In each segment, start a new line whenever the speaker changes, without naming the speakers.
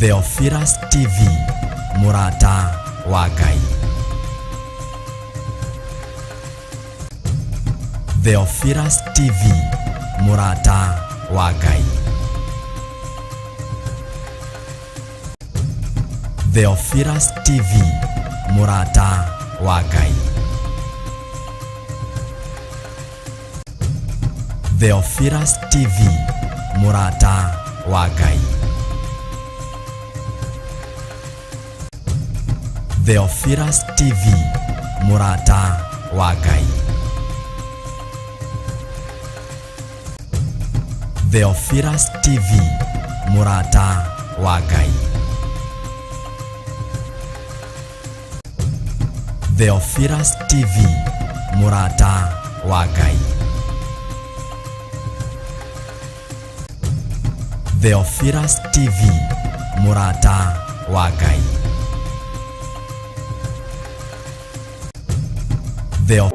Theophilus TV, Mũrata wa Ngai. Theophilus TV, Mũrata wa Ngai. Theophilus TV, Mũrata wa Ngai. Theophilus TV, Mũrata wa Ngai. Theophilus TV, Mũrata wa Ngai. Theophilus TV, Mũrata wa Ngai. Theophilus TV, Mũrata wa Ngai. Theophilus TV, Mũrata wa Ngai. Theo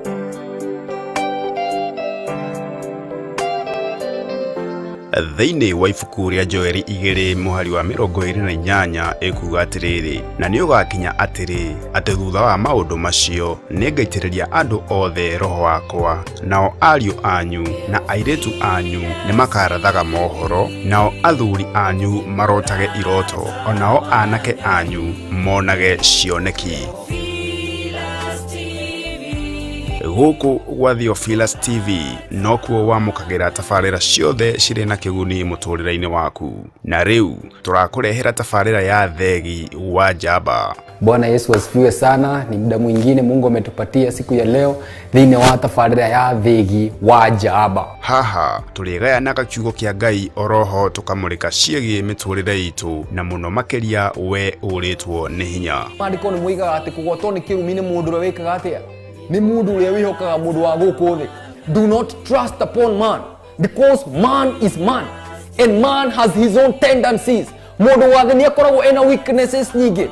Thĩinĩ wa ibuku rĩa Joeli 2 mũhari wa 28 ĩkuga atĩrĩrĩ, na nĩ ũgakinya atĩrĩ, atĩ thutha wa maũndũ macio nĩngaitĩrĩria andũ othe roho wakwa, nao ariũ anyu na airĩtu anyu nĩmakarathaga mohoro, nao athuri anyu marotage iroto, onao anake anyu monage cioneki. Gũkũ gwa Theophilus TV nokuo wamũkagĩra tabarĩra ciothe cirĩ na kĩguni mũtũrĩre-inĩ waku, na rĩu tũrakũrehera tabarĩra ya Thegi wa Njamba.
Bwana Yesu asifiwe sana. Ni muda mwingine Mungu ametupatia siku ya leo thĩinĩ wa tabarĩra ya Thegi wa Njamba.
Haha tũrĩgayanaga kiugo kĩa Ngai oroho tũkamũrĩka ciĩgiĩ mĩtũrĩre itũ na mũno makĩria we ũrĩtwo nĩ hinya.
Maandĩko nĩ moigaga atĩ kũgwatwo nĩ kĩrumi nĩ mũndũ ũrĩa wĩkaga atĩa? Nĩ mũndũ ũrĩa wĩhokaga mũndũ wa gũkũ thĩ. Do not trust upon man, because man is man and man has his own tendencies. Mũndũ wa thĩ nĩ akoragwo ena weaknesses nyingĩ.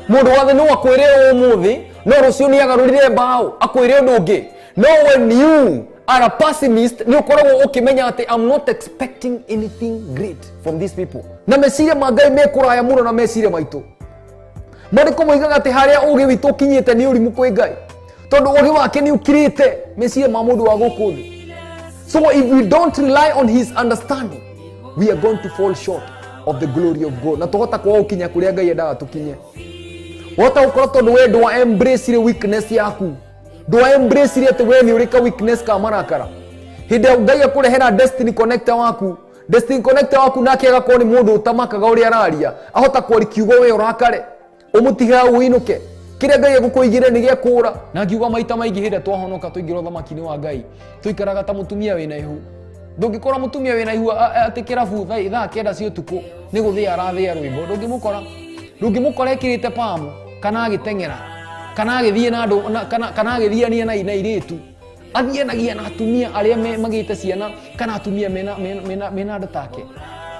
Mũndũ wa thĩ no akwĩre ũmũthĩ, no rũciũ nĩ agarũrire mbaũ akwĩre ũndũ ũngĩ. No when you are a pessimist, nĩ ũkoragwo ũkĩmenya atĩ I'm not expecting anything great from these people. Na meciria ma Ngai me kũraya mũno na meciria maitũ. Maandĩko moigaga atĩ harĩa ũũgĩ witũ ũkinyĩte nĩ ũrimũ kwĩ Ngai, tondũ ũũgĩ wake nĩ ũkirĩte meciria ma mũndũ wa gũkũ thĩ. So if we don't rely on his understanding, we are going to fall short of the glory of God. Na tũhota kwaga gũkinya kũrĩa Ngai endaga tũkinye. Wahota gũkorwo tondũ we ndwa embrace weakness yaku, ndwa embrace atĩ we nĩ ũrĩ ka weakness ka marakara. Hĩndĩ ĩrĩa Ngai akũrehera destiny connector waku, destiny connector waku nake agakorwo nĩ mũndũ ũtamakaga ũrĩa araria, ahota kwaria kiugo we ũrakare, ũmũtige hau ũinũke. Kĩrĩa Ngai egũkũigĩre nĩ gĩa kũũra. Na ngiuga maita maingĩ hĩndĩ ĩrĩa twahonoka twaingĩra ũthamaki-inĩ wa Ngai, tũikaraga ta mũtumia wĩna ihu. Ndũngĩkora mũtumia wĩna ihu atĩ kĩrabu thaa 9 cia ũtukũ nĩ gũthĩa arathĩa rwĩmbo. Ndũngĩmũkora. Ndũngĩmũkora ekĩrĩte pamu, kana agĩteng'era, kana agĩthiĩ na andũ, na, kana, kana agĩthiania na airĩtu. Athianagia na atumia arĩa magĩte ciana, kana atumia mena nda take.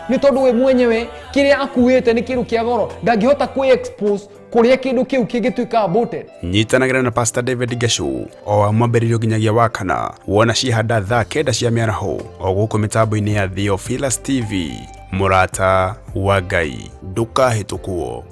Nĩ tondũ we mwenyewe kĩrĩa akuĩte nĩ kĩndũ kĩa goro, ndangĩhota kwĩ-expose kũrĩa kĩndũ kĩu kĩngĩtuĩka aborted.
Nyitanagĩra na Pastor David Geshu o wa mwambĩrĩrio nginyagia wa kana, wona cihanda thaa 9 cia mĩaraho o gũkũ mĩtambo-inĩ ya Theophilus TV. Mũrata wa Ngai, ndũkahĩtũkwo.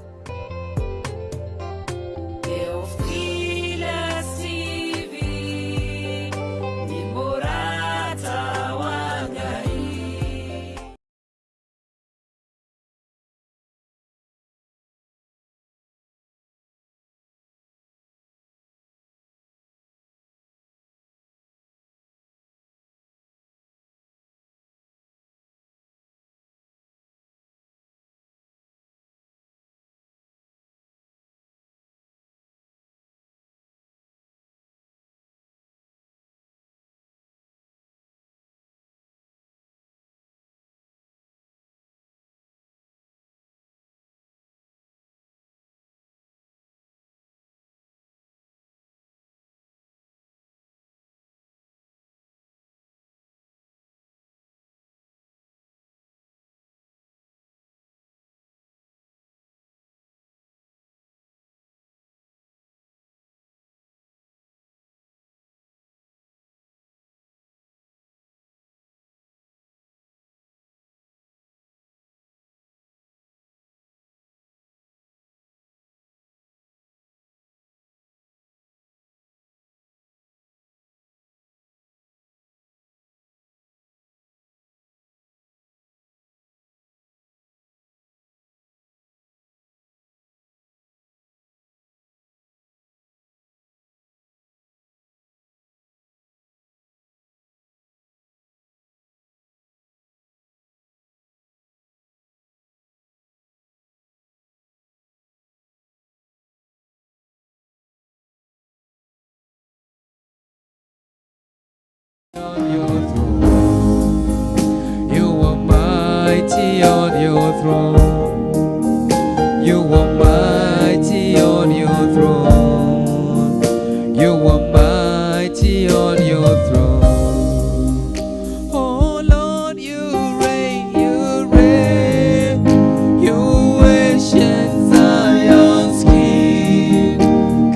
your throne. You are mighty on your throne. You are mighty on your throne. Oh Lord, you reign, you reign. You ancient Zion's King.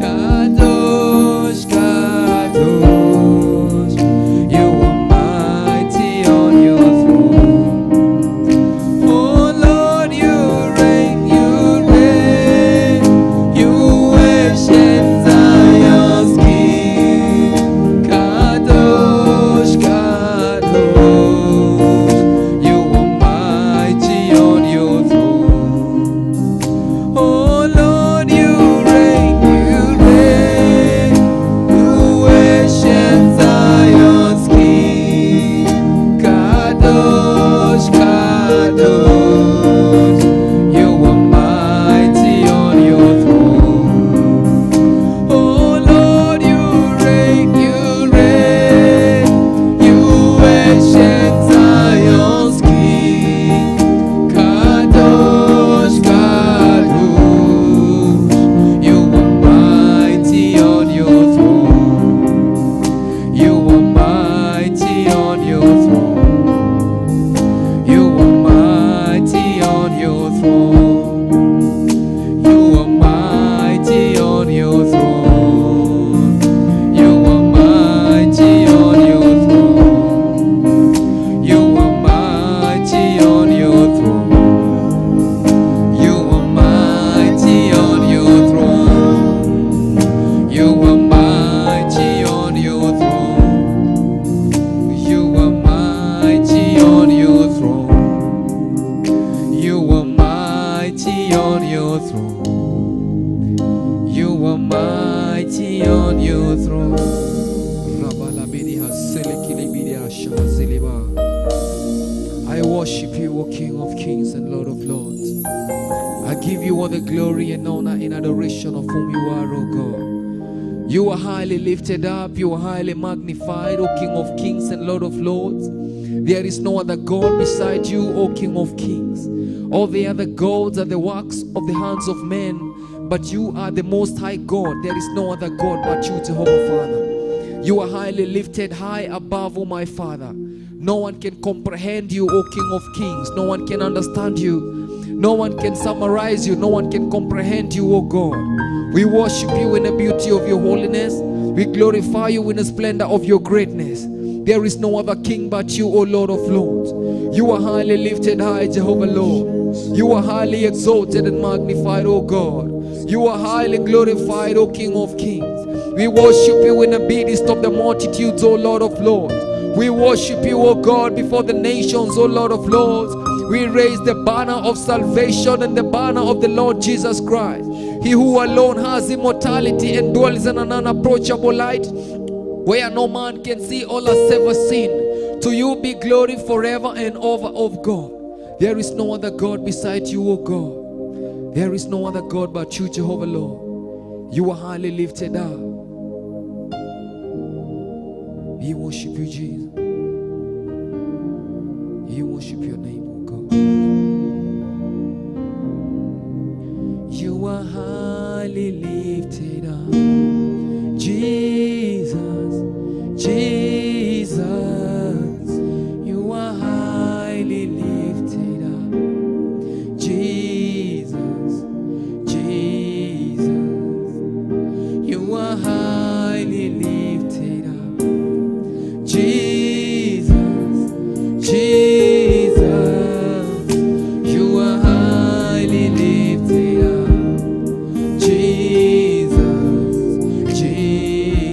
Kadosh, Kadosh. You are mighty on your throne. Oh Lord, you reign, you reign. You ancient Zion's King. Kadosh, Kadosh. You are mighty on your throne. Oh Lord, you reign, you reign. You ancient Zion's King. Kadosh, Kadosh. You are mighty on your throne. Oh Lord, you reign, you reign. You ancient Zion's King. Kadosh, Kadosh. You are mighty on your throne. You are mighty on your throne. You are mighty on your throne. You are mighty on your throne. You are mighty on your throne. You are mighty on your throne. You are mighty on your throne. You are mighty on your throne. You are mighty on your throne. You are mighty on your throne. You are mighty on your throne.
Rabalabidi haselekilibidi hashaziliba. I worship you, O King of Kings and Lord of Lords. I give you all the glory and honor in adoration of whom you are, O God. You are highly lifted up, you are highly magnified, O King of Kings and Lord of Lords. There is no other God beside you, O King of Kings. All the other gods are the works of the hands of men, but you are the Most High God. There is no other God but you, Jehovah Father. You are highly lifted high above, O my Father. No one can comprehend you, O King of Kings. No one can understand you. No one can summarize you. No one can comprehend you, O God. We worship you in the beauty of your holiness. We glorify you in the splendor of your greatness. There is no other king but you, O Lord of Lords. You are highly lifted high, Jehovah Lord. You are highly exalted and magnified, O God. You are highly glorified, O King of Kings. We worship you in the midst of the multitudes, O Lord of Lords. We worship you, O God, before the nations, O Lord of Lords. We raise the banner of salvation and the banner of the Lord Jesus Christ. He who alone has immortality and dwells in an unapproachable light, where no man can see or has ever seen. To you be glory forever and ever, O God. There is no other God beside you, O God. There is no other God but you, Jehovah Lord. You are highly lifted up. We worship you, Jesus. We worship your name, O God. You are highly lifted up, Jesus, Jesus. You are highly lifted up, Jesus, Jesus. You are highly lifted up, Jesus, Jesus. You are highly lifted up, Jesus, Jesus.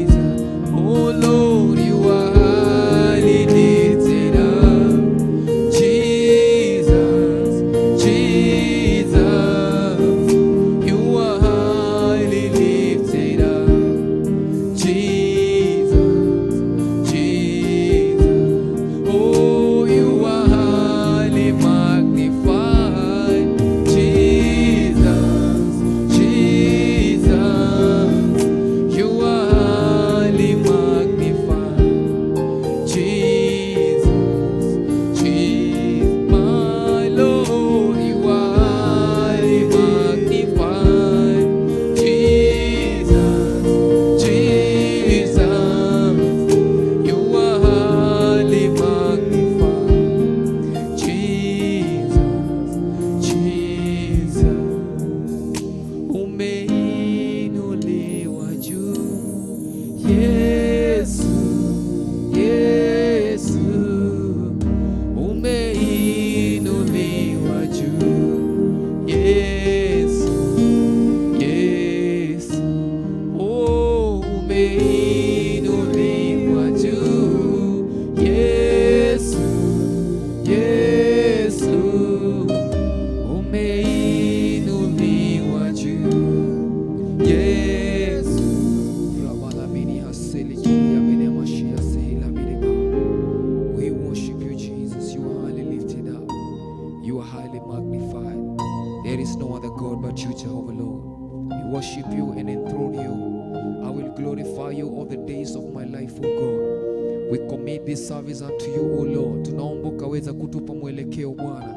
There is no other God but you, Jehovah Lord. We worship you and enthrone you. I will glorify you all the days of my life, O God. We commit this service unto you, O Lord. Tunaomba ukaweza kutupa mwelekeo, Bwana,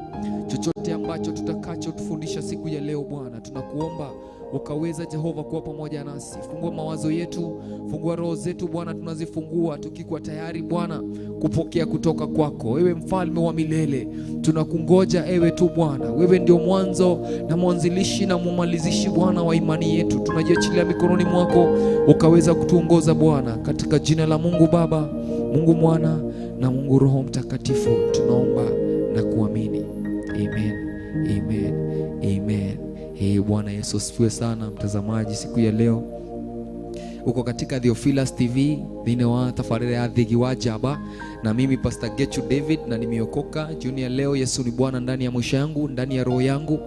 chochote ambacho tutakachotufundisha siku ya leo, Bwana, tunakuomba ukaweza, Jehova, kuwa pamoja nasi. Fungua mawazo yetu, fungua roho zetu, Bwana, tunazifungua tukikuwa tayari, Bwana, kupokea kutoka kwako. Wewe mfalme wa milele, tunakungoja ewe tu, Bwana. Wewe ndio mwanzo na mwanzilishi na mumalizishi, Bwana, wa imani yetu. Tunajiachilia mikononi mwako ukaweza kutuongoza, Bwana, katika jina la Mungu Baba, Mungu Mwana na Mungu Roho Mtakatifu tunaomba na kuamini. Amen, amen, amen. Hey, Bwana Yesu asifiwe sana. Mtazamaji, siku ya leo uko katika Theophilus TV thĩinĩ wa tabarĩra ya Thigi wa Njamba, na mimi Pastor Gechu David, na nimeokoka jioni ya leo. Yesu ni Bwana ndani ya maisha yangu, ndani ya roho yangu.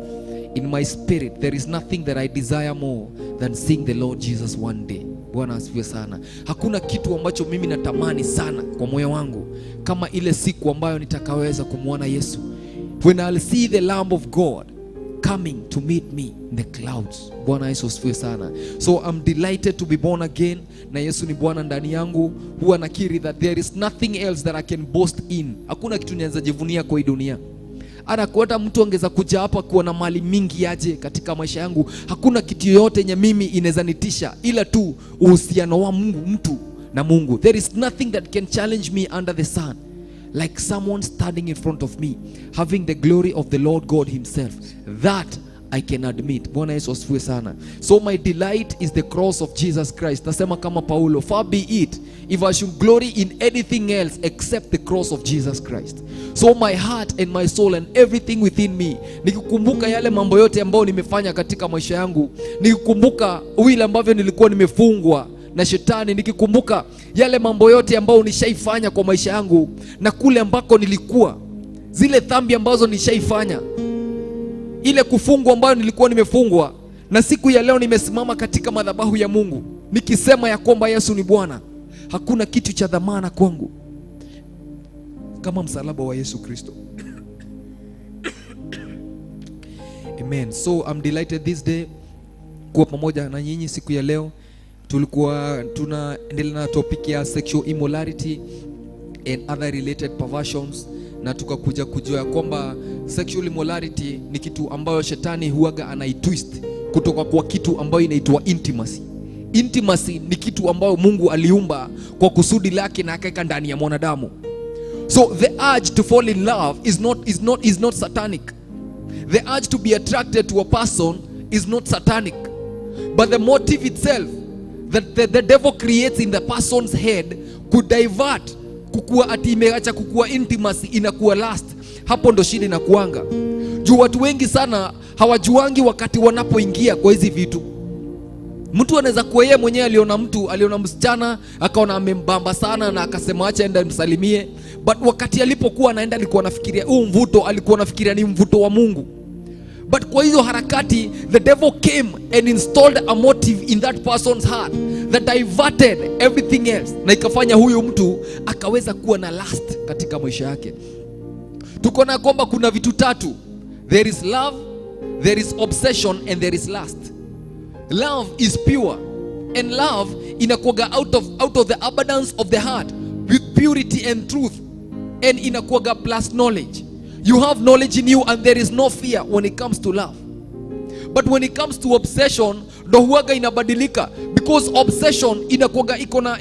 In my spirit there is nothing that I desire more than seeing the Lord Jesus one day. Bwana asifiwe sana. Hakuna kitu ambacho mimi natamani sana kwa moyo wangu kama ile siku ambayo nitakaweza kumwona Yesu. When I'll see the Lamb of God coming to meet me in the clouds. Bwana Yesu asifiwe sana. So I'm delighted to be born again, na Yesu ni Bwana ndani yangu. Huwa nakiri that there is nothing else that I can boast in. Hakuna kitu naweza jivunia kwa hii dunia. Hata kuata mtu angeza kuja hapa kuwa na mali mingi aje katika maisha yangu, hakuna kitu yoyote yenye mimi inaweza nitisha ila tu uhusiano wa Mungu, mtu na Mungu. There is nothing that can challenge me under the sun like someone standing in front of me having the glory of the Lord God himself. That I can admit. Bwana Yesu asifiwe sana. So my delight is the cross of Jesus Christ. Nasema kama Paulo, far be it if I should glory in anything else except the cross of Jesus Christ. So my heart and my soul and everything within me, nikikumbuka yale mambo yote ambayo nimefanya katika maisha yangu, nikikumbuka vile ambavyo nilikuwa nimefungwa na shetani, nikikumbuka yale mambo yote ambayo nishaifanya kwa maisha yangu na kule ambako nilikuwa, zile dhambi ambazo nishaifanya, ile kufungwa ambayo nilikuwa nimefungwa, na siku ya leo nimesimama katika madhabahu ya Mungu nikisema ya kwamba Yesu ni Bwana. Hakuna kitu cha dhamana kwangu kama msalaba wa Yesu Kristo. Amen. So I'm delighted this day kuwa pamoja na nyinyi siku ya leo. Tulikuwa tunaendelea na topic ya sexual immorality and other related perversions, na tukakuja kujua kwamba sexual immorality ni kitu ambayo shetani huaga anaitwist kutoka kwa kitu ambayo inaitwa intimacy. Intimacy ni kitu ambayo Mungu aliumba kwa kusudi lake na akaweka ndani ya mwanadamu. So the urge to fall in love is not satanic. The urge to be attracted to a person is not satanic. But the motive itself that the devil creates in the person's head could divert kukua ati imeacha kukua intimacy, inakuwa lust. Hapo ndo shida inakuanga. Juu watu wengi sana hawajuangi wakati wanapoingia kwa hizi vitu. Mtu anaweza kuwa yeye mwenyewe aliona mtu, aliona msichana, akaona amembamba sana na akasema acha enda msalimie. But wakati alipokuwa anaenda alikuwa anafikiria huu mvuto, alikuwa anafikiria ni mvuto wa Mungu. But kwa hizo harakati, the devil came and installed a motive in that person's heart that diverted everything else, na ikafanya huyu mtu akaweza kuwa na lust katika maisha yake. Tuko na kwamba kuna vitu tatu: there is love, there is obsession and there is lust. Love is pure, and love inakuwaga out of the abundance of the heart with purity and truth, and inakuwaga plus knowledge. You have knowledge in you and there is no fear when it comes to love. But when it comes to obsession, ndo huwaga inabadilika, because obsession inakuwaga iko na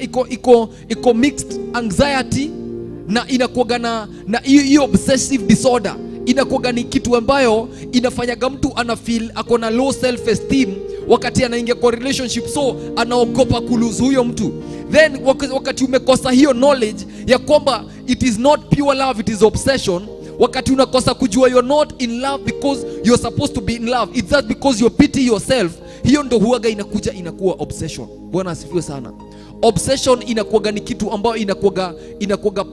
iko mixed anxiety, na inakuwaga na hiyo obsessive disorder inakuwaga ni kitu ambayo inafanyaga mtu ana feel ako na low self esteem wakati anaingia kwa relationship, so anaogopa kulose huyo mtu. Then wakati umekosa hiyo knowledge ya kwamba it is not pure love, it is obsession, wakati unakosa kujua you're not in love because you're supposed to be in love, it's just because you pity yourself, hiyo ndo huwaga inakuja inakuwa obsession. Bwana asifiwe sana. Obsession inakuwaga ni kitu ambayo inakuwaga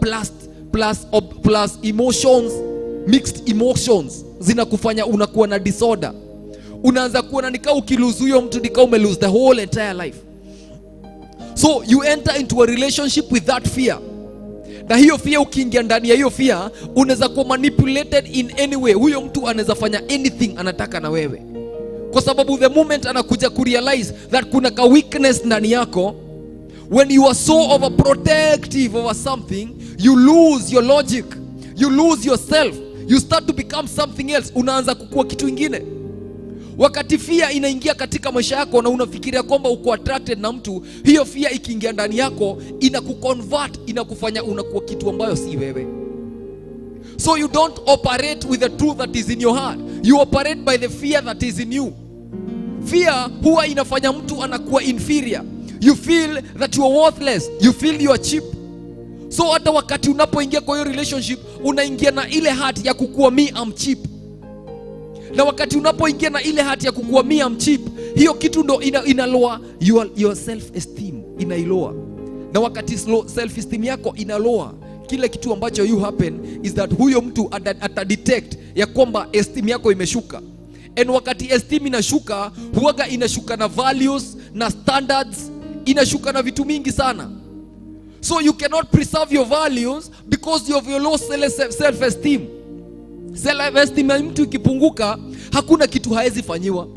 plus emotions, mixed emotions zinakufanya unakuwa na disorder. Unaanza kuona ni kaa ukilose huyo mtu, ni kaa umelose the whole entire life. So you enter into a relationship with that fear. Na hiyo fear, ukiingia ndani ya hiyo fear, unaweza kuwa manipulated in any way. Huyo mtu anaweza fanya anything anataka na wewe, kwa sababu the moment anakuja kurealize that kuna ka weakness ndani yako, when you are so overprotective over something, you lose your logic, you lose yourself, you start to become something else. Unaanza kukua kitu ingine. Wakati fear inaingia katika maisha yako na unafikiria kwamba uko attracted na mtu, hiyo fear ikiingia ndani yako inakuconvert, inakufanya unakuwa kitu ambayo si wewe. So you don't operate with the truth that is in your heart, you operate by the fear that is in you. Fear huwa inafanya mtu anakuwa inferior. You feel that you are worthless, you feel you are cheap. So hata wakati unapoingia kwa hiyo relationship, unaingia na ile heart ya kukua, "Me, I'm cheap." Na wakati unapoingia na ile heart ya kukua, "Me, I'm cheap," hiyo kitu ndo ina lower your self esteem, inailower. Na wakati self esteem yako inalower, kile kitu ambacho you happen is that huyo mtu atadetect ya kwamba esteem yako imeshuka. And wakati esteem inashuka, huwaga inashuka na values na standards, inashuka na vitu mingi sana. So you cannot preserve your values because of your low self esteem. Self esteem ya mtu ikipunguka, hakuna kitu haezi fanyiwa.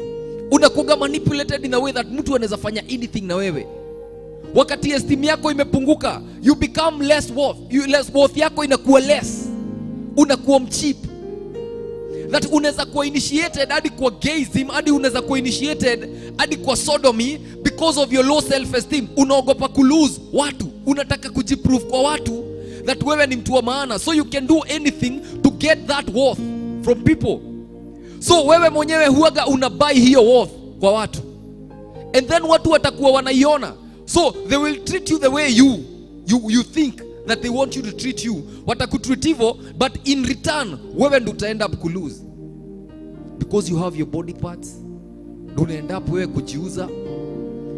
Unakuwa manipulated in a way that mtu anaweza fanya anything na wewe. Wakati esteem yako imepunguka, you become less worth. Less worth yako inakuwa less, unakuwa mcheap, that unaweza kuwa initiated hadi kwa gayism, hadi unaweza kuwa initiated hadi kwa sodomy because of your low self esteem. Unaogopa kulose watu, unataka kujiprove kwa watu that wewe ni mtu wa maana, so you can do anything to get that worth from people. So wewe mwenyewe huaga unabuy hiyo worth kwa watu, and then watu watakuwa wanaiona, so they will treat you the way you think that they want you to treat you. Watakutreat hivyo, but in return wewe ndo utaend up kulose because you have your body parts. Ndo unaend up wewe kujiuza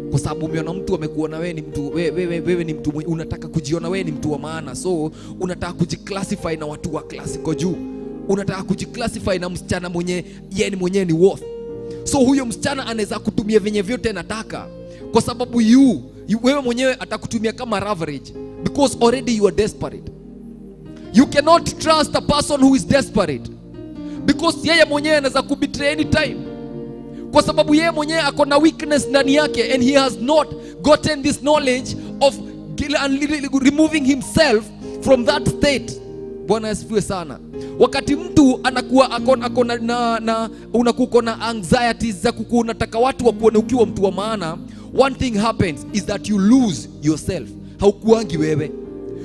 kwa sababu umeona mtu amekuona wewe ni mtu wewe ni mtu unataka kujiona wewe ni mtu wa maana, so unataka kujiclassify na watu wa class iko juu, unataka kujiclassify na msichana mwenye yeye ni mwenyewe ni worth. So huyo msichana anaweza kutumia venye vyote anataka kwa sababu wewe mwenyewe atakutumia kama leverage because already you are desperate. You cannot trust a person who is desperate because yeye mwenyewe anaweza kubetray anytime, kwa sababu yeye mwenyewe ako na weakness ndani yake and he has not gotten this knowledge of removing himself from that state. Bwana asifiwe sana. Wakati mtu anakuwa ako na unakuwa uko na anxieties za kuku, unataka watu wakuone ukiwa mtu wa maana, one thing happens is that you lose yourself. Haukuangi wewe.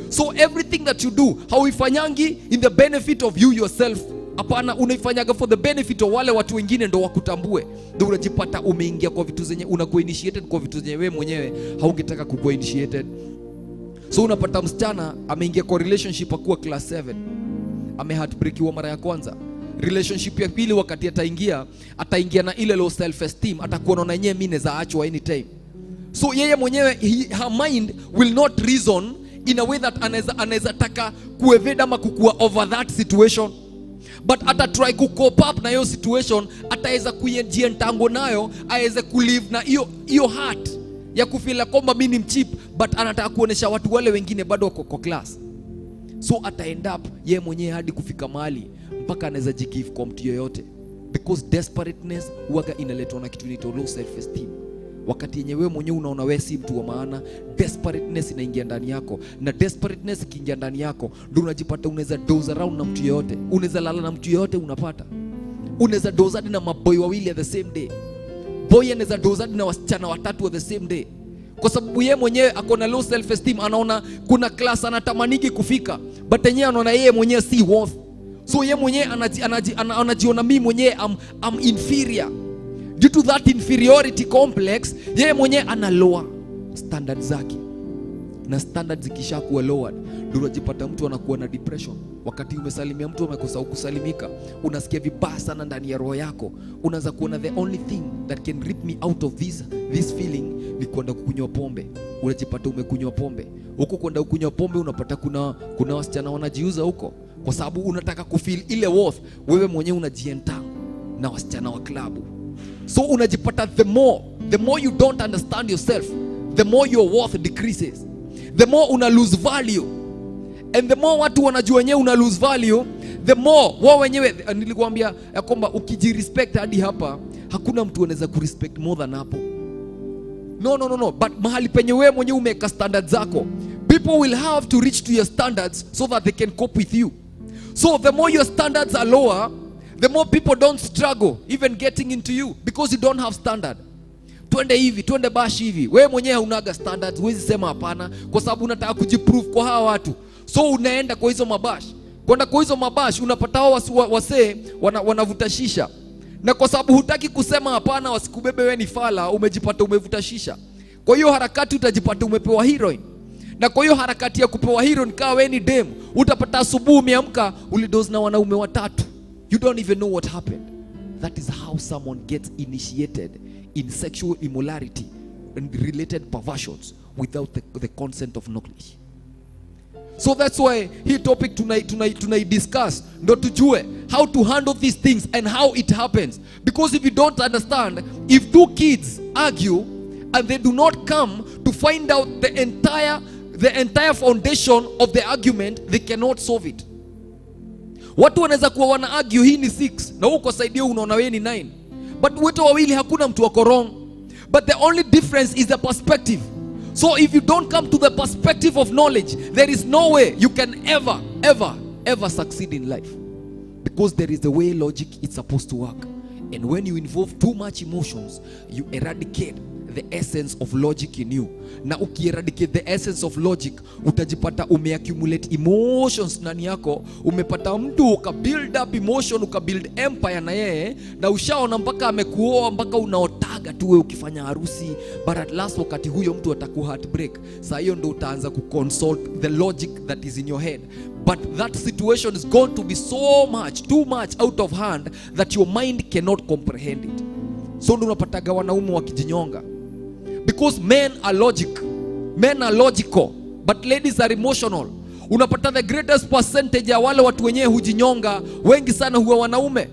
So everything that you do, hauifanyangi in the benefit of you yourself. Hapana, unaifanyaga for the benefit of wale watu wengine ndo wakutambue. Ndo unajipata umeingia kwa vitu zenye unakuwa initiated kwa vitu zenye wewe mwenyewe haungetaka kukuwa initiated. So unapata msichana ameingia kwa relationship akuwa class 7, ame heartbreakiwa mara ya kwanza. Relationship ya pili wakati ataingia, ataingia na ile low self esteem, atakuwa naona yenyewe mimi naweza achwa anytime. So yeye mwenyewe her mind will not reason in a way that anaweza taka kuevade ama kukua over that situation, but ata try ku cope up na hiyo situation, ataweza kujientangle nayo, aweze kulive na hiyo hiyo heart ya kufeel kwamba mimi ni mcheap, but anataka kuonesha watu wale wengine bado wako kwa class. So ata end up yeye mwenyewe hadi kufika mahali mpaka anaweza jigive kwa mtu yoyote because desperateness huwaga inaletwa na kitu inaitwa low self esteem. Wakati yenye wewe mwenyewe unaona wewe si mtu wa maana, desperateness inaingia ndani yako, na desperateness ikiingia ndani yako, ndio unajipata unaweza doze around na mtu yoyote, unaweza lala na mtu yoyote, unapata unaweza doze hadi na maboy wawili at the same day. Boy anaweza doze hadi na wasichana watatu at the same day kwa sababu yeye mwenyewe ako na low self esteem. Anaona kuna class anatamaniki kufika, but yenyewe anaona yeye mwenyewe si worth. So yeye mwenyewe anajiona mimi mwenyewe I'm inferior. Due to that inferiority complex, yeye mwenyewe ana lower standard zake, na standards zikishakuwa lowered, ndio unajipata mtu anakuwa na depression. Wakati umesalimia mtu amekosa kusalimika, unasikia vibaya sana ndani ya roho yako. Unaanza kuona the only thing that can rip me out of this feeling ni kwenda kukunywa pombe. Unajipata umekunywa pombe huko, kwenda kukunywa pombe, unapata kuna wasichana wanajiuza huko, kwa sababu unataka kufeel ile worth. Wewe mwenyewe unajientangle na wasichana wa klabu. So unajipata the more you don't understand yourself, the more your worth decreases, the more una lose value. And the more watu wanajua wenyewe una lose value, the more wao wenyewe. Nilikuambia ya kwamba ukijirespect hadi hapa, hakuna mtu anaweza kurespect more than hapo. No, no, no, no. But mahali penye wewe mwenyewe umeweka standards zako, people will have to reach to your standards so that they can cope with you. So the more your standards are lower, the more people don't struggle even getting into you because you don't have standard. Twende hivi, twende bash hivi, wewe mwenyewe unaga standards, huwezi sema hapana kwa sababu unataka kujiprove kwa hawa watu. So unaenda kwa hizo mabash. Kwenda kwa hizo mabash, unapata hao wasee wanavuta shisha, na kwa sababu hutaki kusema hapana wasikubebe wewe ni fala, umejipata umevuta shisha. Kwa hiyo harakati utajipata umepewa heroin, na kwa hiyo harakati ya kupewa heroin, kaa wewe ni dem, utapata asubuhi umeamka ulidoze na wanaume watatu. You don't even know what happened. That is how someone gets initiated in sexual immorality and related perversions without the consent of knowledge. So that's why hii topic tunai discuss ndo tujue how to handle these things and how it happens. Because if you don't understand, if two kids argue and they do not come to find out the entire foundation of the argument, they cannot solve it. Watu wanaweza kuwa wana argue hii ni 6 na huko side unaona wewe ni 9, but wote wawili hakuna mtu wako wrong, but the only difference is the perspective. So if you don't come to the perspective of knowledge, there is no way you can ever, ever, ever succeed in life, because there is a way logic is supposed to work, and when you involve too much emotions, you eradicate the essence of logic in you. Na ukieradicate the essence of logic, utajipata umeaccumulate emotions ndani yako. Umepata mtu, ukabuild up emotion, ukabuild empire na yeye, na ushaona mpaka amekuoa, mpaka unaotaga tu wewe ukifanya harusi. But at last, wakati huyo mtu ataku heartbreak, saa hiyo ndo utaanza kuconsult the logic that is in your head. But that situation is going to be so much, too much out of hand that your mind cannot comprehend it. So ndo unapataga wanaume wakijinyonga, because men are logic, men are logical, but ladies are emotional. Unapata the greatest percentage ya wale watu wenyewe hujinyonga, wengi sana huwa wanaume.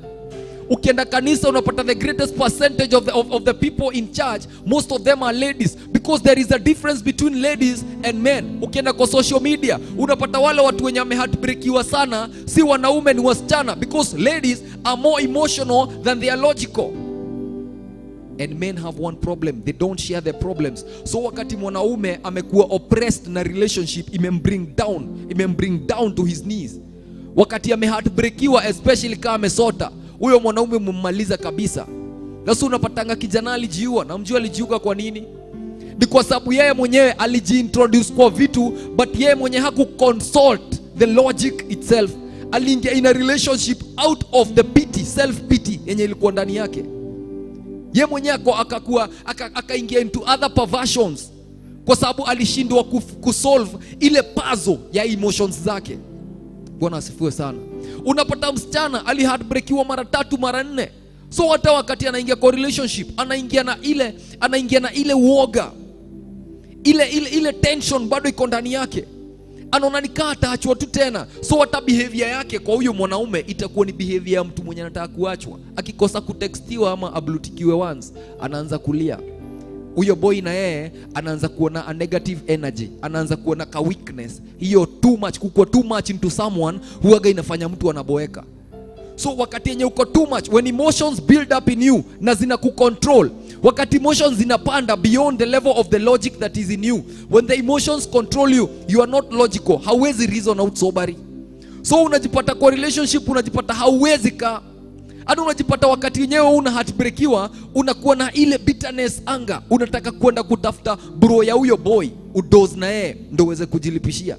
Ukienda kanisa, unapata the greatest percentage of the people in church, most of them are ladies, because there is a difference between ladies and men. Ukienda kwa social media, unapata wale watu wenye wameheartbreakiwa sana si wanaume, ni wasichana, because ladies are more emotional than they are logical. And men have one problem: they don't share their problems. So wakati mwanaume amekuwa oppressed na relationship, imembring down to his knees, wakati ameheartbreakiwa, especially kama amesota, huyo mwanaume umemmaliza kabisa. Sasa unapatanga kijana alijiua, na mjua alijiua kwa nini? Ni kwa sababu yeye mwenyewe alijiintroduce kwa vitu, but yeye mwenyewe hakuconsult the logic itself. Aliingia in a relationship out of the pity, self pity yenye ilikuwa ndani yake. Ye mwenyewe akakuwa akaingia into other perversions kwa sababu alishindwa kusolve ile puzzle ya emotions zake. Bwana asifiwe sana. Unapata msichana ali heartbreakiwa mara tatu, mara nne, so hata wakati anaingia kwa relationship, anaingia na ile uoga, ile tension bado iko ndani yake. Anaona nikaa ataachwa tu tena. So hata behavior yake kwa huyo mwanaume itakuwa ni behavior ya mtu mwenye anataka kuachwa. Akikosa kutextiwa ama ablutikiwe once, anaanza kulia. Huyo boy na yeye anaanza kuona a negative energy, anaanza kuona ka weakness. Hiyo too much, kukua too much into someone huwaga inafanya mtu anaboeka. So wakati yenye uko too much, when emotions build up in you na zina kucontrol, wakati emotions zinapanda beyond the level of the logic that is in you, when the emotions control you, you are not logical. Hauwezi reason out soberly. So unajipata kwa relationship, unajipata hauwezi kaa. Hata unajipata wakati yenyewe una heartbreakiwa, unakuwa na ile bitterness, anger, unataka kwenda kutafuta bro ya huyo boy, udoze na yeye ndo uweze kujilipishia.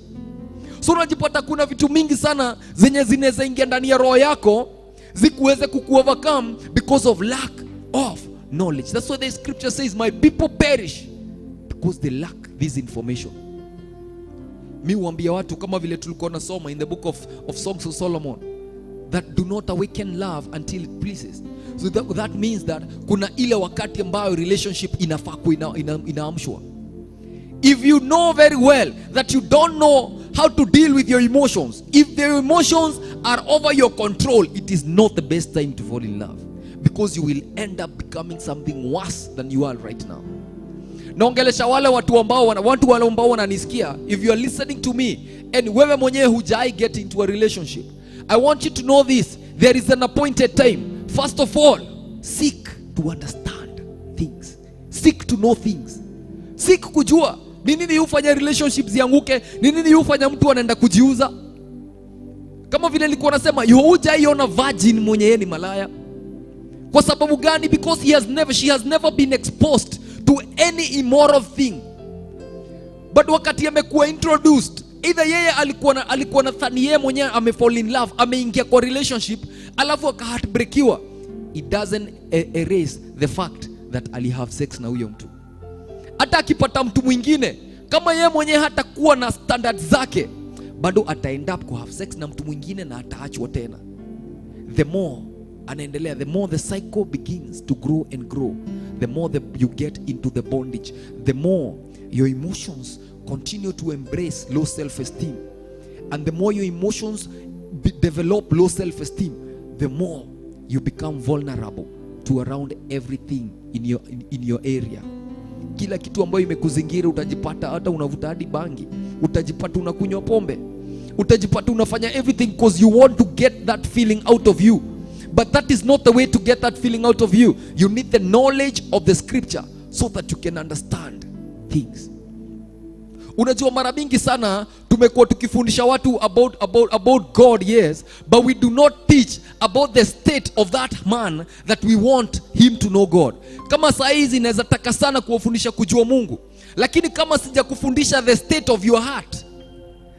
So unajipata kuna vitu mingi sana zenye zinaweza ingia ndani ya roho yako zikuweze kukuovercome because of lack of knowledge. That's why the scripture says, "My people perish because they lack this information." Mi huambia watu, kama vile tulikuwa nasoma in the book of Songs of Solomon, that do not awaken love until it pleases. So that means that kuna ile wakati ambayo relationship inafaa kuwa inaamshwa. If you know very well that you don't know how to deal with your emotions, if the emotions are over your control, it is not the best time to fall in love, because you will end up becoming something worse than you are right now. Naongelesha wale watu ambao wale ambao wananisikia, if you are listening to me And wewe mwenyewe hujai get into a relationship, I want you to know this: there is an appointed time. First of all, seek to understand things, seek to know things, seek kujua ni nini hufanya relationships zianguke, ni nini hufanya mtu anaenda kujiuza. Kama vile nilikuwa nasema, hujaiona virgin mwenye yeye ni malaya. Kwa sababu gani? Because he has never, she has never been exposed to any immoral thing. But wakati amekuwa introduced, either yeye alikuwa na thani yeye mwenyewe amefall in love, ameingia kwa relationship, alafu akaheartbreakiwa, it doesn't erase the fact that ali have sex na huyo mtu. Hata akipata mtu mwingine, kama yeye mwenyewe hatakuwa na standard zake, bado ataend up ku have sex na mtu mwingine na ataachwa tena. The more anaendelea, the more the cycle begins to grow and grow, the more you get into the bondage, the more your emotions continue to embrace low self-esteem, and the more your emotions develop low self-esteem, the more you become vulnerable to around everything in your area. Kila kitu ambayo imekuzingira, utajipata hata unavuta hadi bangi, utajipata unakunywa pombe, utajipata unafanya everything because you want to get that feeling out of you. But that is not the way to get that feeling out of you. You need the knowledge of the scripture so that you can understand things. Unajua, mara mingi sana tumekuwa tukifundisha watu about God, yes, but we do not teach about the state of that man that we want him to know God. Kama saa hizi naweza taka sana kuwafundisha kujua Mungu, lakini kama sijakufundisha the state of your heart,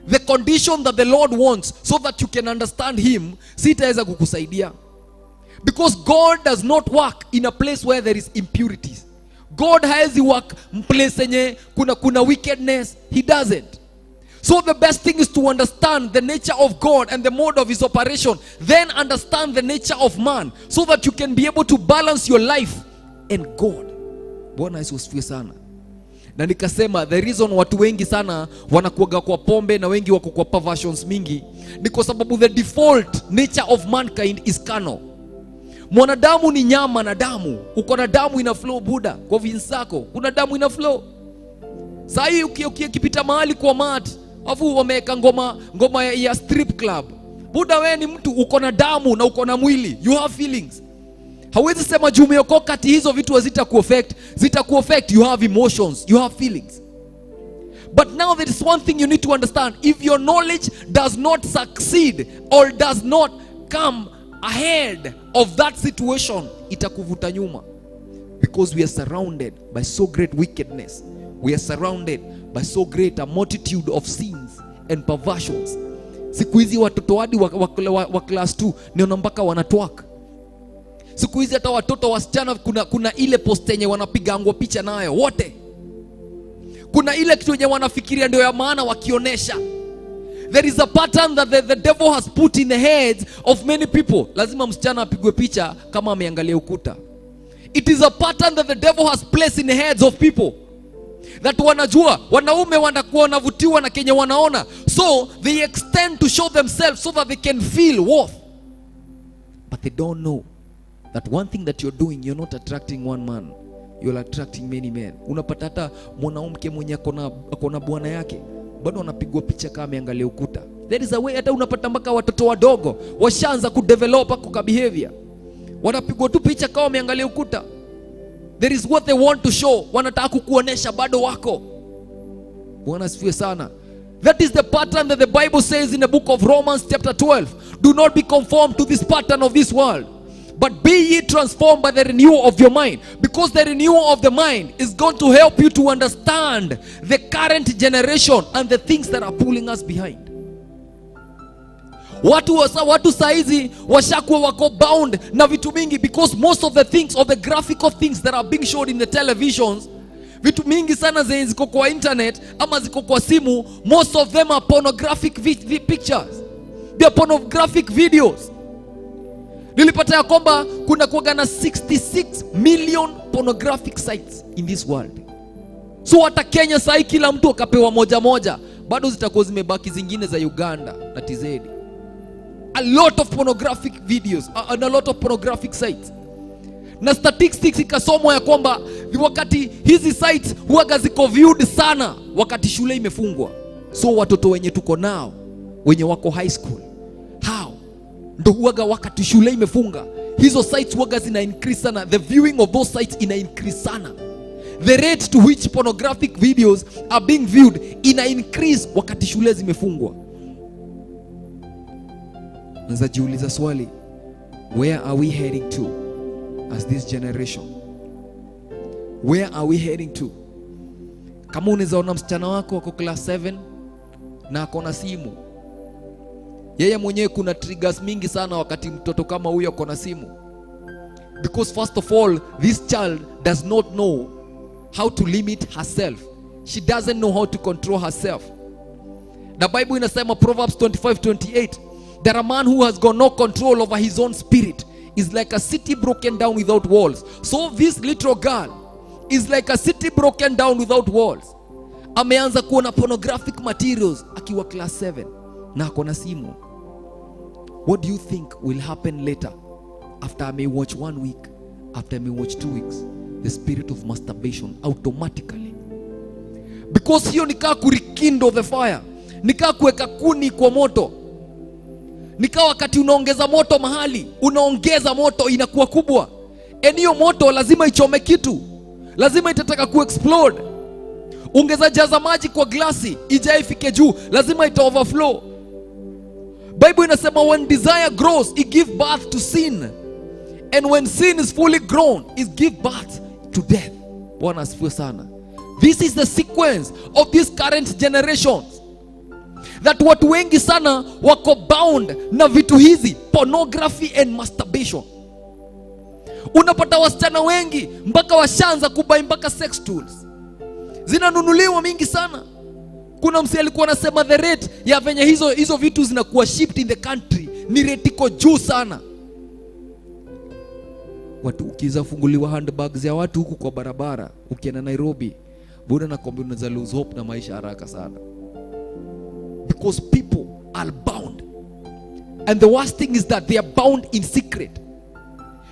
the condition that the Lord wants so that you can understand him, sitaweza kukusaidia, because God does not work in a place where there is impurities. God haezi work place yenye kuna wickedness. He doesn't. So the best thing is to understand the nature of God and the mode of his operation, then understand the nature of man so that you can be able to balance your life and God. Bwana Yesu asifiwe sana. Na nikasema the reason watu wengi sana wanakuaga kwa pombe na wengi wako kwa perversions mingi ni kwa sababu the default nature of mankind is carnal. Mwanadamu ni nyama na damu. Uko na damu ina flow, buda, kwa veins zako kuna damu ina flow. Saa hii ukipita mahali kwa mat, afu wameweka ngoma ya strip club, buda, wewe ni mtu uko na damu na uko na mwili, you have feelings. Hauwezi sema juu umeokoka ati hizo vitu hazitakuaffect. Zitakuaffect. You have emotions, you have feelings. But now there is one thing you need to understand. If your knowledge does not succeed or does not come ahead of that situation, itakuvuta nyuma. Because we are surrounded by so great wickedness. We are surrounded by so great a multitude of sins and perversions. Siku hizi watoto hadi wa class 2 niona mpaka wanatwerk. Siku hizi hata watoto wasichana kuna ile post yenye wanapigangwa picha nayo wote. Kuna ile kitu yenye wanafikiria ndio ya maana wakionyesha. There is a pattern that the devil has put in the heads of many people. Lazima msichana apigwe picha kama ameangalia ukuta. It is a pattern that the devil has placed in the heads of people, that wanajua wanaume wanakuwa wanavutiwa na kenye wanaona, so they extend to show themselves so that they can feel worth. But they don't know that one thing that you're doing, you're not attracting one man, you're attracting many men. Unapata hata mwanamke mwenye akona bwana yake bado anapigwa picha kama ameangalia ukuta. There is a way hata unapata mpaka watoto wadogo washaanza kudevelop ako ka behavior, wanapigwa tu picha kama wameangalia ukuta. There is what they want to show, wanataka kukuonesha bado wako. Bwana asifiwe sana. That is the pattern that the Bible says in the book of Romans chapter 12: "Do not be conformed to this pattern of this world, but be ye transformed by the renewal of your mind," because the renewal of the mind is going to help you to understand the current generation and the things that are pulling us behind. Watu saizi washakuwa wako bound na vitu mingi, because most of the things of the graphical things that are being shown in the televisions, vitu mingi sana zenye ziko kwa internet ama ziko kwa simu, most of them are pornographic pictures. They are pornographic videos. Nilipata ya kwamba kuna kuwaga na 66 million pornographic sites in this world. So hata Kenya sahii kila mtu akapewa moja moja, bado zitakuwa zimebaki zingine za Uganda na TZ. A lot of pornographic videos and a lot of pornographic sites. Na statistics ikasomwa ya kwamba wakati hizi sites huwaga ziko viewed sana wakati shule imefungwa. So watoto wenye tuko nao wenye wako high school, hao ndo huwaga wakati shule imefunga, hizo sites huwaga zina increase sana. The viewing of those sites ina increase sana. The rate to which pornographic videos are being viewed ina increase wakati shule zimefungwa. Naweza jiuliza swali, where are we heading to as this generation? Where are we heading to? Kama unaweza ona msichana wako ako class 7 na ako na simu, yeye mwenyewe, kuna triggers mingi sana wakati mtoto kama huyo ako na simu, because first of all, this child does not know how to limit herself. She doesn't know how to control herself. Na Bible inasema, Proverbs 25:28, that a man who has got no control over his own spirit is like a city broken down without walls. So this little girl is like a city broken down without walls. Ameanza kuona pornographic materials akiwa class 7 na ako na simu. What do you think will happen later, after I may watch one week, after I may watch 2 weeks? The spirit of masturbation automatically, because hiyo ni kaa kurekindle the fire, ni kaa kuweka kuni kwa moto. Ni kaa wakati unaongeza moto mahali, unaongeza moto, inakuwa kubwa, and hiyo moto lazima ichome kitu, lazima itataka kuexplode. Ungeza jaza maji kwa glasi ijae ifike juu, lazima ita overflow. Bible inasema when desire grows, it give birth to sin, and when sin is fully grown, it give birth to death. Bwana asifiwe sana. This is the sequence of these current generations, that watu wengi sana wako bound na vitu hizi, pornography and masturbation. Unapata wasichana wengi mpaka washaanza kubuy mpaka sex tools, zinanunuliwa mingi sana. Kuna msee alikuwa anasema the rate ya venye hizo vitu zinakuwa shipped in the country ni rate iko juu sana. Watu ukiweza funguliwa handbags ya watu huku kwa barabara ukienda Nairobi, buda, nakwambia unaweza lose hope na maisha haraka sana, because people are bound, and the worst thing is that they are bound in secret.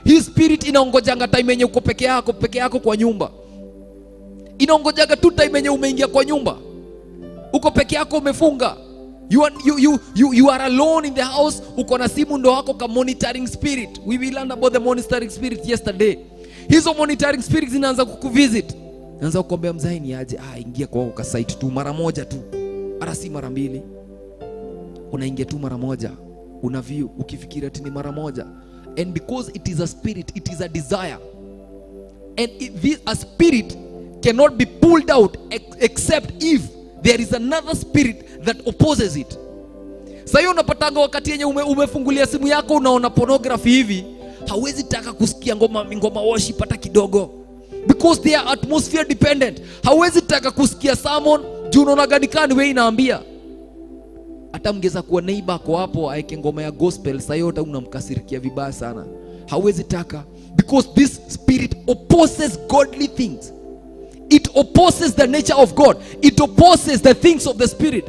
Hii spirit inaongojanga time yenye uko peke yako, peke yako kwa nyumba. Inaongojaga tu time yenye umeingia kwa nyumba, uko peke yako, umefunga, you are alone in the house, uko na simu, ndo wako ka monitoring spirit. We will learn about the monitoring spirit yesterday. Hizo monitoring spirit zinaanza kukuvisit, naanza kukwambia, "Mzae, ni aje? Ah, ingia kwa ka site tu mara moja tu, hata si mara mbili. Unaingia tu mara moja, una view ukifikiria ati ni mara moja. And because it is a spirit, it is a desire, and a spirit cannot be pulled out except if there is another spirit that opposes it. Sasa hiyo unapatanga wakati yenye umefungulia simu yako, unaona pornography hivi, hauwezi taka kusikia ngoma worship hata kidogo, because they are atmosphere dependent. Hauwezi taka kusikia sermon juu unaona gani kani wewe inaambia. Hata mngeza kuwa neighbor ako hapo aeke ngoma ya gospel, sasa hiyo hata unamkasirikia vibaya sana. Hauwezi taka, because this spirit opposes godly things. It opposes the nature of God. It opposes the things of the spirit.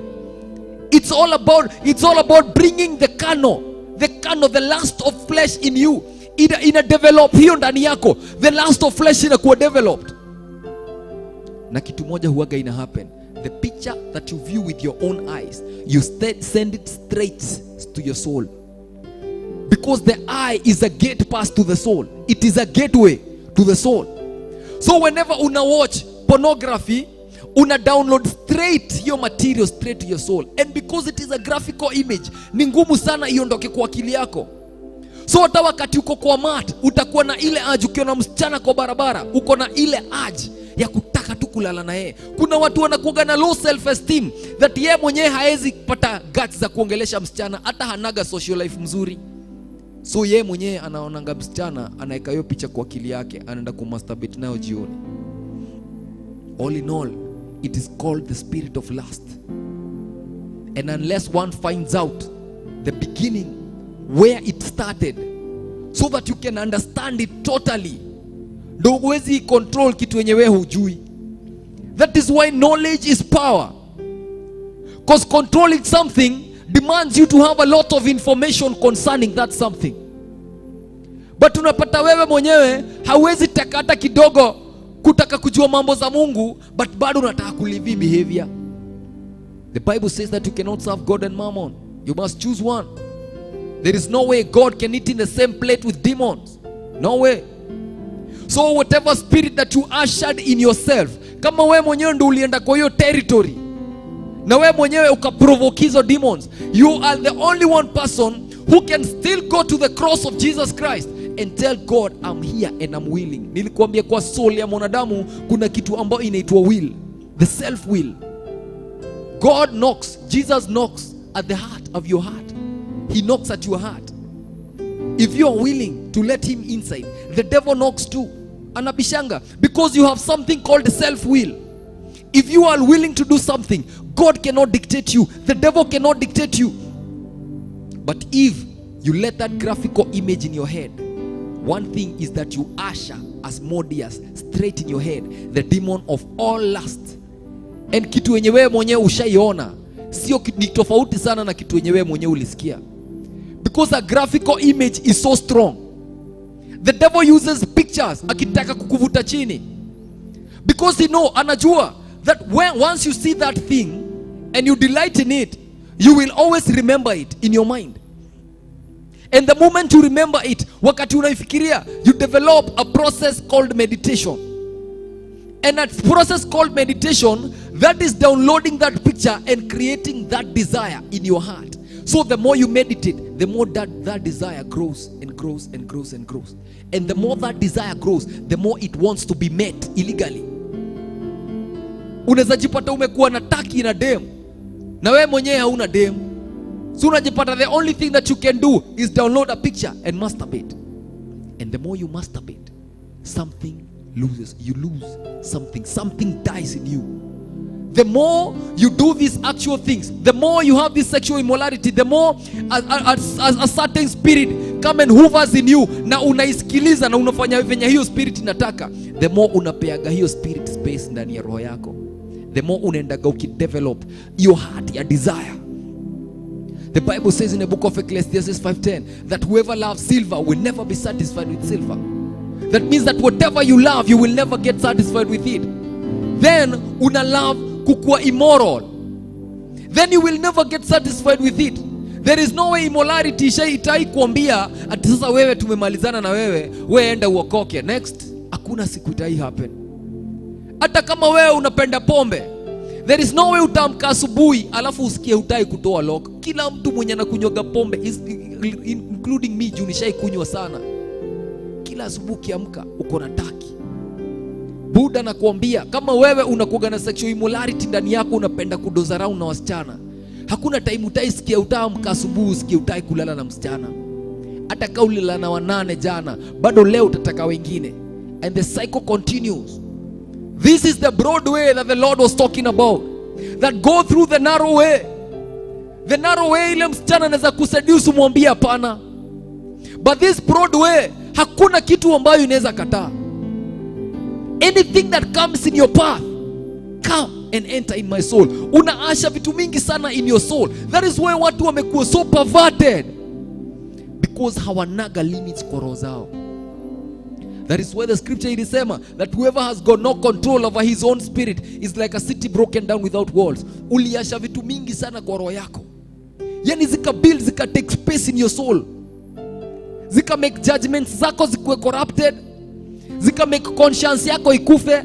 It's all about bringing the carnal, the lust of flesh in you. Ina develop hiyo ndani yako. The lust of flesh inakuwa developed. Na kitu moja huwaga ina happen: the picture that you view with your own eyes, you send it straight to your soul, because the eye is a gate pass to the soul. It is a gateway to the soul. So whenever una watch pornography, una download straight hiyo material straight to your soul, and because it is a graphical image, ni ngumu sana iondoke kwa akili yako. So hata wakati uko kwa mat, utakuwa na ile urge. Ukiona msichana kwa barabara, uko na ile urge ya kutaka tu kulala na yeye. Kuna watu wanakuwaga na low self esteem that yeye mwenyewe haezi pata guts za kuongelesha msichana, hata hanaga social life mzuri. So yeye mwenyewe anaonanga msichana, anaweka hiyo picha kwa akili yake, anaenda kumasturbate nayo jioni. All in all, it is called the spirit of lust, and unless one finds out the beginning, where it started, so that you can understand it totally, ndo huwezi control kitu yenye wewe hujui. That is why knowledge is power, because controlling something demands you to have a lot of information concerning that something. But unapata wewe mwenyewe hauwezi taka hata kidogo kutaka kujua mambo za Mungu, but bado unataka kulive behavior. The Bible says that you cannot serve God and mammon. You must choose one. There is no way God can eat in the same plate with demons. No way. So whatever spirit that you ushered in yourself, kama we mwenyewe ndo ulienda kwa hiyo territory na we mwenyewe ukaprovoke hizo demons, you are the only one person who can still go to the cross of Jesus Christ and tell God, "I'm here and I'm willing." Nilikuambia kwa soul ya mwanadamu kuna kitu ambayo inaitwa will, the self will. God knocks, Jesus knocks at the heart of your heart. He knocks at your heart. If you are willing to let him inside, the devil knocks too. Anabishanga, because you have something called self will. If you are willing to do something, God cannot dictate you. The devil cannot dictate you. But if you let that graphical image in your head, one thing is that you usher Asmodeus straight in your head, the demon of all lust. And kitu yenye wewe mwenyewe ushaiona sio ni tofauti sana na kitu yenye wewe mwenyewe ulisikia, because a graphical image is so strong. The devil uses pictures akitaka kukuvuta chini, because he know, anajua that when once you see that thing and you delight in it, you will always remember it in your mind. And the moment you remember it, wakati unaifikiria, you develop a process called meditation. And that process called meditation, that is downloading that picture and creating that desire in your heart. So the more you meditate, the more that desire grows and grows and grows and grows. And the more that desire grows, the more it wants to be met illegally. Unaweza jipata umekuwa na taki na dem na wewe mwenyewe hauna dem, so unajipata the only thing that you can do is download a picture and masturbate. And the more you masturbate, something loses, you lose something, something dies in you. The more you do these actual things, the more you have this sexual immorality, the more a certain spirit come and hovers in you, na unaisikiliza na unafanya venye hiyo spirit inataka, the more unapeaga hiyo spirit space ndani ya roho yako, the more unaendaga ukidevelop your heart ya desire. The Bible says in the book of Ecclesiastes 5:10 that whoever loves silver will never be satisfied with silver. That means that whatever you love, you will never get satisfied with it. Then una love kukua immoral. Then you will never get satisfied with it. There is no way immorality itai kuambia ati sasa wewe tumemalizana na wewe, wewe enda uokoke. Next, hakuna siku itai happen. Hata kama wewe unapenda pombe, there is no way utaamka asubuhi alafu usikie hutai kutoa lock. Kila mtu mwenye anakunywaga pombe including me, juu nishai kunywa sana. Kila asubuhi ukiamka uko na taki. Buda nakuambia, kama wewe unakuwa na sexual immorality ndani yako, unapenda kudoza round na wasichana, hakuna time utaisikia utaamka asubuhi usikie hutai kulala na msichana. Hata kama ulilala na wanane jana, bado leo utataka wengine. And the cycle continues. This is the broad way that the Lord was talking about. That go through the narrow way. The narrow way, ile msichana anaweza kuseduce umwambie hapana. But this broad way, hakuna kitu ambayo inaweza kataa. Anything that comes in your path, come and enter in my soul. Unaasha vitu mingi sana in your soul. That is why watu wamekuwa so perverted. Because hawanaga limits kwa roho zao. That is why the scripture ilisema that whoever has got no control over his own spirit is like a city broken down without walls. Uliasha vitu mingi sana kwa roho yako. Yani zika build, zika take space in your soul. Zika make judgments zako zikuwe corrupted. Zika make conscience yako ikufe.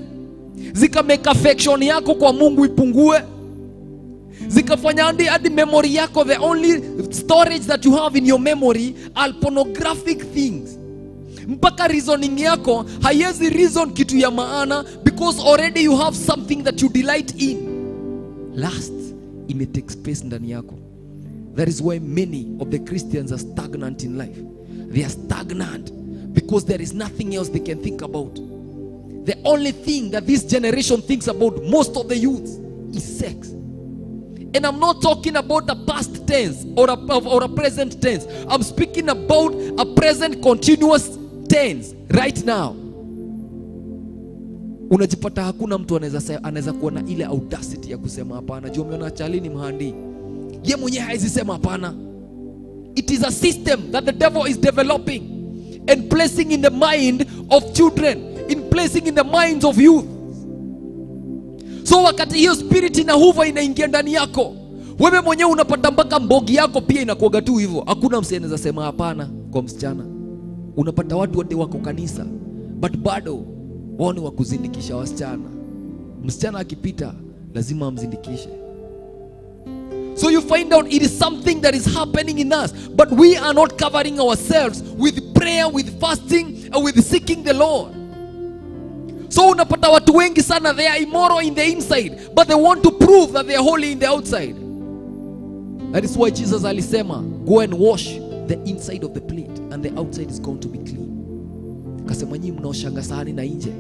Zika make affection yako kwa Mungu ipungue. Zikafanya hadi memory yako, the only storage that you have in your memory are pornographic things. Mpaka reasoning yako haiwezi reason kitu ya maana, because already you have something that you delight in. Lust ime take space ndani yako. That is why many of the Christians are stagnant in life. They are stagnant because there is nothing else they can think about. The only thing that this generation thinks about, most of the youths, is sex. And I'm not talking about the past tense or a present tense. I'm speaking about a present continuous tense right now. Unajipata hakuna mtu anaweza kuwa na ile audacity ya kusema hapana. Juu umeona chali ni mhandi. Ye mwenyewe hawezi sema hapana. It is a system that the devil is developing and placing in the mind of children, in placing in the minds of youth. So wakati hiyo spirit inahuva inaingia ndani yako, wewe mwenyewe unapata mpaka mbogi yako pia inakuaga tu hivyo. Hakuna msee anaweza sema hapana kwa msichana. Unapata watu wote wako kanisa, but bado wao ni wa kuzindikisha wasichana. Msichana akipita lazima amzindikishe. So you find out it is something that is happening in us, but we are not covering ourselves with prayer, with fasting, and with seeking the Lord. So unapata watu wengi sana, they are immoral in the inside, but they want to prove that they are holy in the outside. That is why Jesus alisema, go and wash the inside of the plate and the outside is going to be clean. Akasema nyinyi mnaoshanga sahani na nje,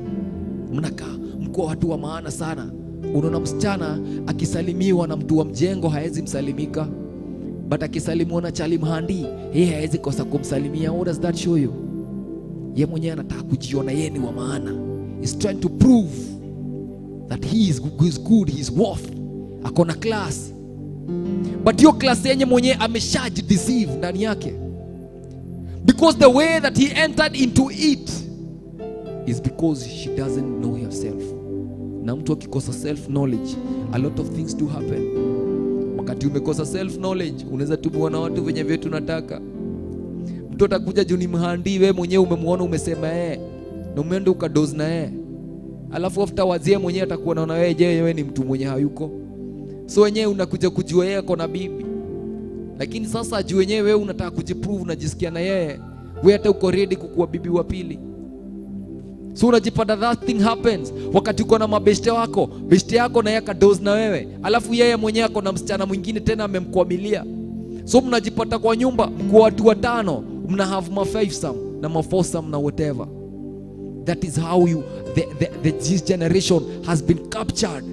mnakaa mko watu wa maana sana. Unaona msichana akisalimiwa na mtu wa mjengo haezi msalimika, but akisalimiwa na chali mhandi, yeye haezi kosa kumsalimia. What does that show you? Ye mwenyewe anataka kujiona yeye ni wa maana. He's trying to prove that he is good, he is worth. Akona class. But hiyo class yenye mwenyewe ameshajideceive ndani yake. Because the way that he entered into it is because she doesn't know herself. Na mtu akikosa self knowledge, a lot of things do happen. Wakati umekosa self knowledge, unaweza tumiwa na watu venye vyetu unataka. Mtu atakuja juu ni mhandi, wewe mwenyewe umemuona umesema na umeenda ukadoze na yeye. Alafu afterwards yeye mwenyewe atakuwa anaona wewe, je, wewe ni mtu mwenye hayuko. So wenyewe unakuja kujua yeye ako na bibi. Lakini sasa juu wenyewe wewe unataka kujiprove, unajisikia na yeye, wewe hata uko ready kukuwa bibi wa pili. So unajipata that thing happens wakati uko na mabeshte wako, beshte yako na yeye akadoze na wewe, alafu yeye mwenyewe ako na msichana mwingine tena amemkwamilia. So mnajipata kwa nyumba mko watu watano, mna have ma fivesome na ma foursome na whatever. That is how you the this generation has been captured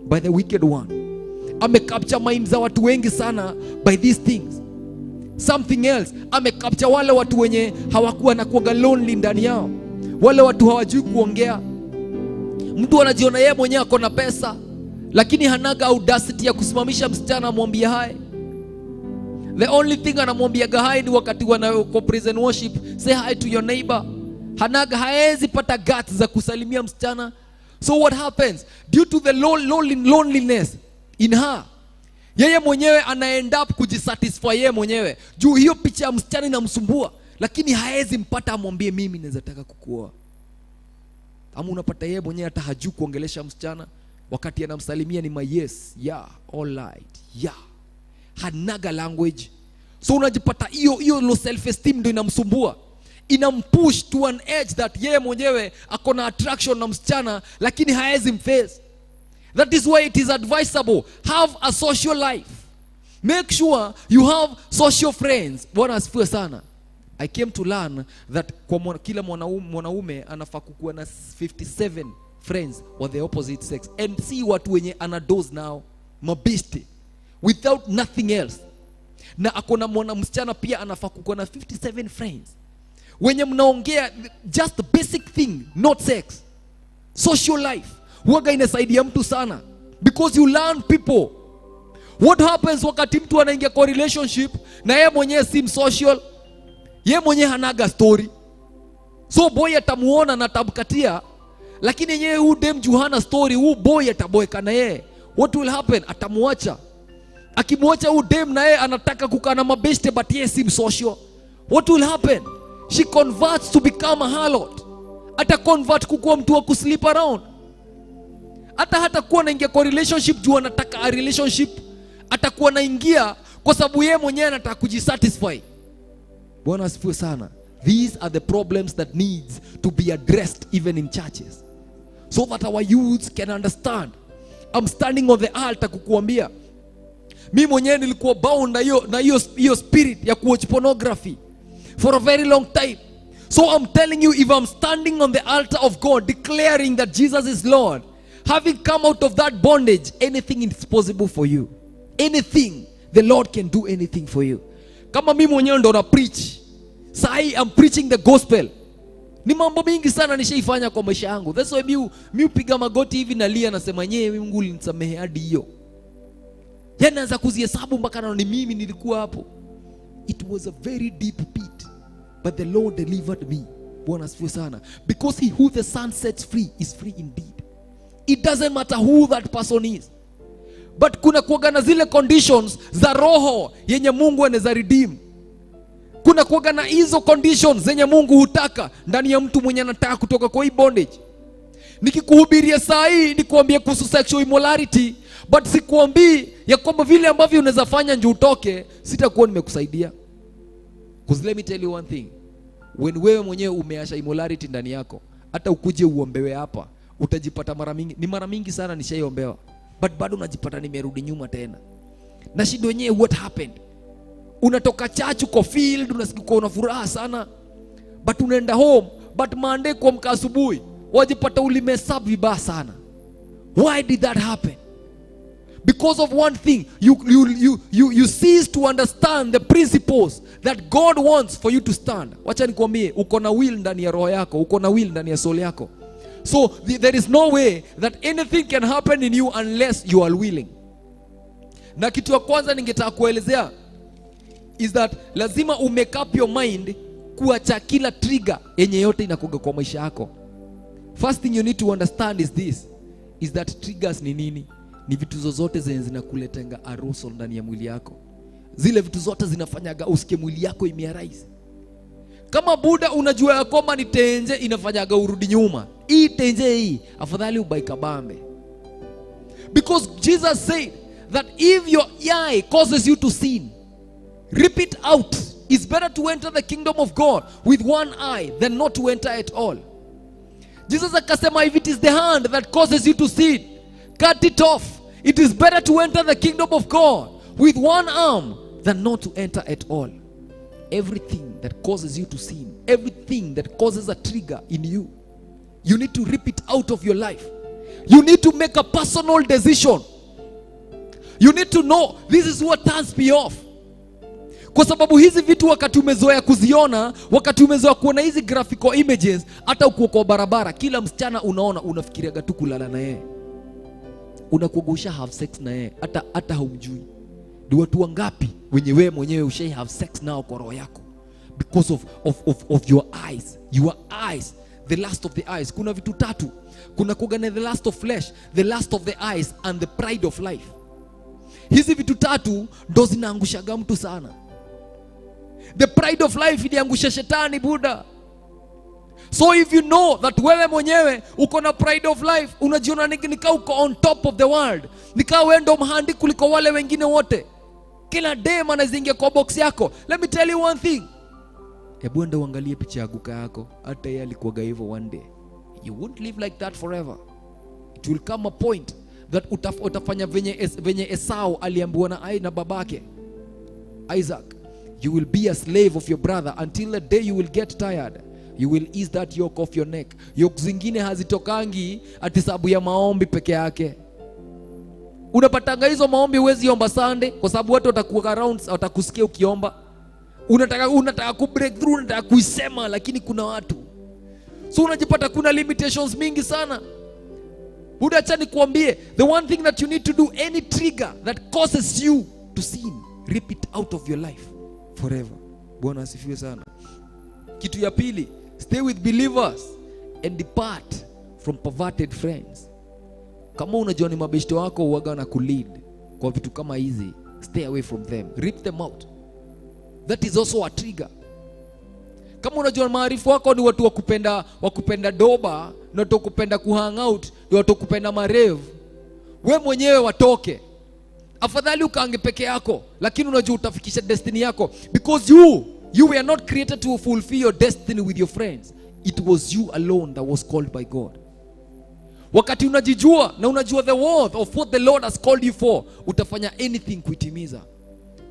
by the wicked one. Amecapture minds za watu wengi sana by these things. Something else, amecapture wale watu wenye hawakuwa na kuwaga lonely ndani yao. Wale watu hawajui kuongea. Mtu anajiona yeye mwenyewe ako na pesa, lakini hanaga audacity ya kusimamisha msichana amwambie hi. The only thing anamwambiaga hi ni wakati wana praise and worship, say hi to your neighbor. Hanaga, haezi pata guts za kusalimia msichana. So what happens? Due to the loneliness in her, yeye mwenyewe ana end up kujisatisfy yeye mwenyewe. Juu hiyo picha ya msichana inamsumbua, lakini haezi mpata amwambie mimi naweza taka kukuoa. Ama unapata yeye mwenyewe hata hajui kuongelesha msichana, wakati anamsalimia ni my yes, yeah, all right, yeah. Hanaga language. So unajipata hiyo low self esteem ndio inamsumbua. Inampush to an edge that yeye mwenyewe ako na attraction na msichana, lakini haezi mface. That is why it is advisable, have a social life. Make sure you have social friends. Bwana asifiwe sana. I came to learn that kwa kila mwanaume anafaa kukuwa na 57 friends wa the opposite sex. And see watu wenye ana dose now, mabeste, without nothing else. Na akona mwana msichana pia anafaa kukuwa na 57 friends wenye mnaongea just the basic thing, not sex. Social life huwaga inasaidia mtu sana, because you learn people. What happens wakati mtu anaingia kwa relationship na yeye mwenyewe si social, yeye mwenyewe hanaga story. So boy atamuona na atamkatia, lakini yeye huyu dem juu hana story, huyu boy ataboeka na yeye. What will happen? Atamuacha. Akimwacha huyu dem na yeye anataka kukaa na mabeshte, but yeye si social. What will happen? She converts to become a harlot. Ata convert kukuwa mtu wa kusleep around. Hata kuwa anaingia kwa relationship juu anataka a relationship, atakuwa anaingia kwa sababu yeye mwenyewe anataka kujisatisfy. Bwana asifiwe sana. These are the problems that needs to be addressed even in churches, so that our youths can understand. I'm standing on the altar kukuambia, mi mwenyewe nilikuwa bound na hiyo spirit ya kuwatch pornography for a very long time. So I'm telling you, if I'm standing on the altar of God declaring that Jesus is Lord, having come out of that bondage, anything is possible for you. Anything. The Lord can do anything for you. Kama mimi mwenyewe ndo na preach sahi, I'm preaching the gospel. Ni mambo mingi sana nishaifanya kwa maisha yangu. That's why mi hupiga magoti hivi nalia, nasema nyewe Mungu ulinisamehe hadi hiyo. Yani naanza kuzihesabu mpaka naona ni mimi nilikuwa hapo. It was a very deep pit, but the Lord delivered me. Bwana asifiwe sana. Because he who the Son sets free is free indeed. It doesn't matter who that person is. But kuna kuwaga na zile conditions za roho yenye Mungu anaweza redeem. Kuna kuwaga na hizo conditions zenye Mungu hutaka ndani ya mtu mwenye anataka kutoka kwa hii bondage. Nikikuhubiria saa hii nikuambie kuhusu sexual immorality, but sikuambii ya kwamba vile ambavyo unaweza fanya ndio utoke, sitakuwa nimekusaidia. 'Cause let me tell you one thing, when wewe mwenyewe umeasha immorality ndani yako, hata ukuje uombewe hapa, utajipata mara mingi, ni mara mingi sana nishaiombewa, but bado unajipata nimerudi nyuma tena. Na shida wenyewe, what happened? Unatoka church, uko field, unasikia uko una furaha sana, but unaenda home, but Monday kuamka asubuhi wajipata ulimess up vibaya sana. Why did that happen? Because of one thing, you cease to understand the principles that God wants for you to stand. Wacha nikwambie, uko na will ndani ya roho yako, uko na will ndani ya soul yako. So there is no way that anything can happen in you unless you are willing. Na kitu ya kwanza ningetaka kuelezea is that lazima umake up your mind kuacha kila trigger yenye yote inakuga kwa maisha yako. First thing you need to understand is this, is that triggers ni nini? Ni vitu zozote zenye zinakuletenga arousal ndani ya mwili yako. Zile vitu zote zinafanyaga usikie mwili yako imearise. Kama buda unajua ya kwamba ni tenje inafanyaga urudi nyuma, hii tenje hii afadhali ubuy kabambe. Because Jesus said that if your eye causes you to sin, rip it out. It's better to enter the kingdom of God with one eye than not to enter at all. Jesus akasema, if it is the hand that causes you to sin, cut it off. It is better to enter the kingdom of God with one arm than not to enter at all. Everything that causes you to sin, everything that causes a trigger in you, you need to rip it out of your life. You need to make a personal decision. You need to know this is what turns me off. Kwa sababu hizi vitu wakati umezoea kuziona, wakati umezoea kuona hizi graphical images, hata ukiwa kwa barabara, kila msichana unaona unafikiriaga tu kulala na yeye. Unakuwa usha have sex na yeye, hata haumjui. Ni watu wangapi wenye wewe mwenyewe ushai have sex nao kwa roho yako? Because of your eyes. Your eyes, the lust of the eyes. Kuna vitu tatu. Kuna kuga na the lust of flesh, the lust of the eyes and the pride of life. Hizi vitu tatu ndo zinaangushaga mtu sana. The pride of life iliangusha shetani buda. So if you know that wewe mwenyewe uko na pride of life, unajiona nika uko on top of the world, nika wewe ndo mhandi kuliko wale wengine wote, kila dem anazingia kwa box yako. Let me tell you one thing, hebu enda uangalie picha ya guka yako, hata yeye alikuwaga hivyo one day. You won't live like that forever. It will come a point that utafanya venye Esau aliambiwa na babake Isaac. You will be a slave of your brother until the day you will get tired. You will ease that yoke off your neck. Yoke zingine hazitokangi ati sababu ya maombi peke yake. Unapatanga hizo maombi huwezi omba Sunday kwa sababu watu watakuwa around, watakusikia ukiomba. Unataka ku break through, unataka kuisema, lakini kuna watu. So unajipata kuna limitations mingi sana. Buda, acha nikuambie, the one thing that you need to do, any trigger that causes you to sin, rip it out of your life forever. Bwana asifiwe sana. Kitu ya pili, stay with believers and depart from perverted friends. Kama unajua ni mabeshte wako huwaga na kulead kwa vitu kama hizi, stay away from them. Rip them out. That is also a trigger. Kama unajua maarifu wako ni watu wa kupenda doba, na watu wa kupenda kuhang out, ni watu wa kupenda marev, we mwenyewe watoke. Afadhali ukaange peke yako, lakini unajua utafikisha destiny yako, because you were not created to fulfill your destiny with your friends. It was you alone that was called by God. Wakati unajijua na unajua the worth of what the Lord has called you for, utafanya anything kuitimiza.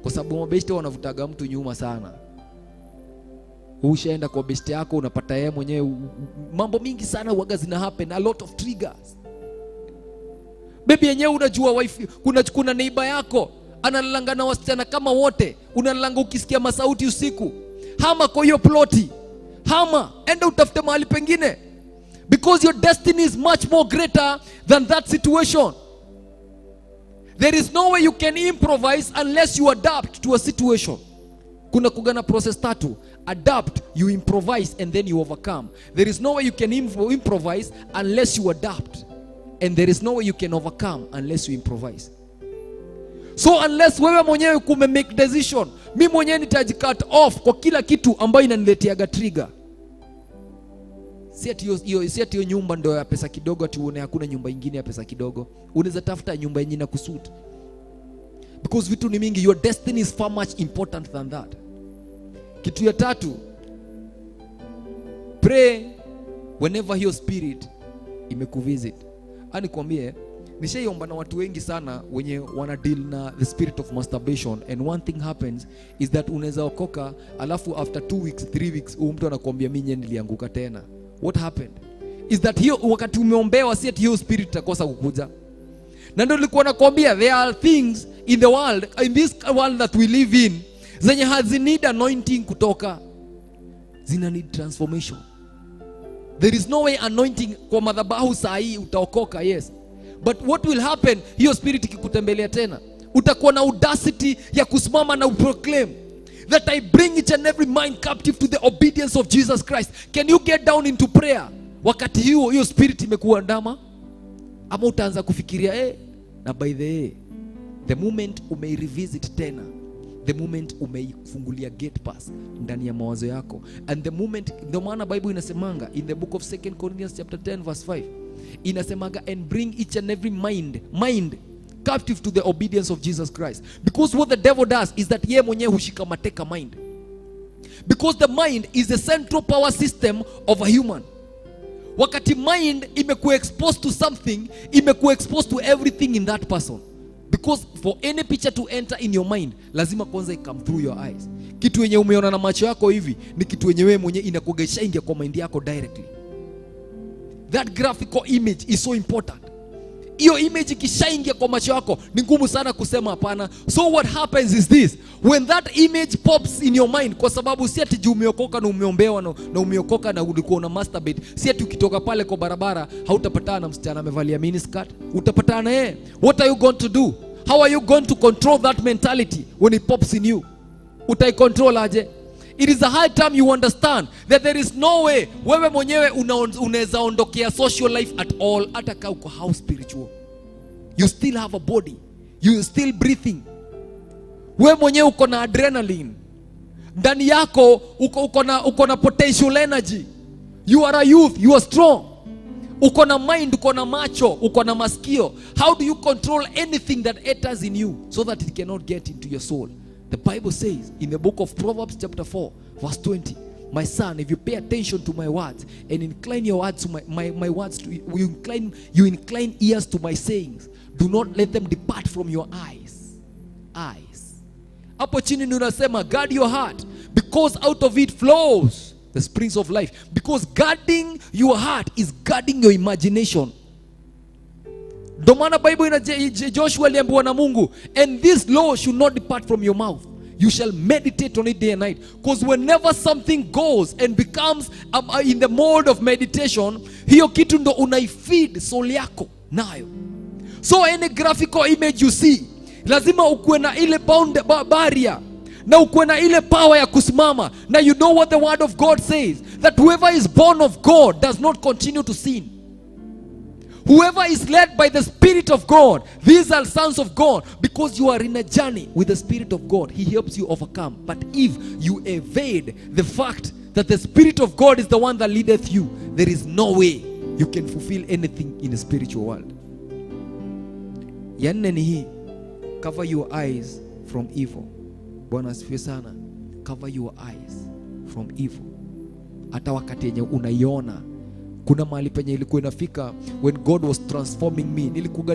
Kwa sababu mabeshte wanavutaga mtu nyuma sana. Ushaenda kwa beshte yako, unapata yeye mwenyewe mambo mingi sana huwaga zina happen, a lot of triggers. Baby yenyewe unajua wife, kuna neighbor yako analalanga na wasichana kama wote, unalalanga ukisikia masauti usiku. Hama kwa hiyo ploti, hama, enda utafute mahali pengine, because your destiny is much more greater than that situation. There is no way you can improvise unless you adapt to a situation. Kuna kugana process tatu: adapt, you improvise, and then you overcome. There is no way you can improvise unless you adapt. And there is no way you can overcome unless you improvise. So unless wewe mwenyewe kume make decision, mi mwenyewe nitajicut off kwa kila kitu ambayo inanileteaga trigger. Si ati hiyo nyumba ndo ya pesa kidogo, ati uone hakuna nyumba ingine ya pesa kidogo. Unaweza tafuta nyumba yenye inakusuit. Because vitu ni mingi, your destiny is far much important than that. Kitu ya tatu, pray whenever hiyo spirit imekuvisit. Nikwambie, nishaiomba na watu wengi sana wenye wana deal na the spirit of masturbation, and one thing happens is that unaweza okoka, alafu after 2 weeks, 3 weeks, huyu mtu anakuambia, "Mimi nilianguka tena." What happened is that hiyo wakati umeombewa, si ati hiyo spirit itakosa kukuja. Na ndio nilikuwa nakwambia, there are things in the world, in this world that we live in, zenye hazi need anointing kutoka, zina need transformation. There is no way anointing kwa madhabahu saa hii utaokoka, yes, but what will happen, hiyo spirit ikikutembelea tena, utakuwa na audacity ya kusimama na uproclaim that "I bring each and every mind captive to the obedience of Jesus Christ"? Can you get down into prayer wakati hiyo hiyo spirit imekuandama? Ama utaanza kufikiria, eh? Na by the way, the moment umeirevisit tena, the moment umeifungulia gate pass ndani ya mawazo yako, and the moment, ndio maana Bible inasemanga in the book of 2 Corinthians chapter 10 verse 5, inasemaga, "And bring each and every mind captive to the obedience of Jesus Christ." Because what the devil does is that ye mwenyewe hushika mateka mind, because the mind is the central power system of a human. Wakati mind imekuwa exposed to something, imekuwa exposed to everything in that person, because for any picture to enter in your mind, lazima kwanza ikame through your eyes. Kitu yenye umeona na macho yako hivi ni kitu yenye wewe mwenyewe inakugesha ingia kwa mind yako directly. That graphical image is so important. Hiyo image ikishaingia kwa macho yako, ni ngumu sana kusema hapana. So what happens is this: when that image pops in your mind, kwa sababu si ati juu umeokoka na umeombewa na umeokoka na ulikuwa una masturbate, si ati ukitoka pale kwa barabara hautapatana na msichana amevalia miniskirt. Utapatana na yeye. What are you going to do? How are you going to control that mentality when it pops in you? Utaicontrol aje? It is a high time you understand that there is no way wewe mwenyewe unaweza ondokea social life at all. Hata kaa uko how spiritual, you still have a body, you still breathing. Wewe mwenyewe uko na adrenaline ndani yako, uko na potential energy. You are a youth, you are strong. Uko na mind, uko na macho, uko na masikio. How do you control anything that enters in you so that it cannot get into your soul? The Bible says in the book of Proverbs chapter 4 verse 20, "My son, if you pay attention to my words and incline your words to my words to you incline ears to my sayings, do not let them depart from your eyes." Hapo chini ni unasema, "Guard your heart, because out of it flows the springs of life." Because guarding your heart is guarding your imagination. Ndo maana Bible ina Joshua aliambiwa na Mungu, "And this law should not depart from your mouth. You shall meditate on it day and night." Because whenever something goes and becomes in the mode of meditation, hiyo kitu ndo unaifeed soul yako nayo. So any graphical image you see, lazima ukuwe na ile barrier na ukuwe na ile power ya kusimama. Na you know what the word of God says, that whoever is born of God does not continue to sin. Whoever is led by the Spirit of God, these are sons of God. Because you are in a journey with the Spirit of God, He helps you overcome. But if you evade the fact that the Spirit of God is the one that leadeth you, there is no way you can fulfill anything in the spiritual world. Ya nne ni hii: cover your eyes from evil. Bwana asifiwe sana. Cover your eyes from evil. Hata wakati yenye unaiona, kuna mahali penye ilikuwa inafika, when God was transforming me, nilikuwa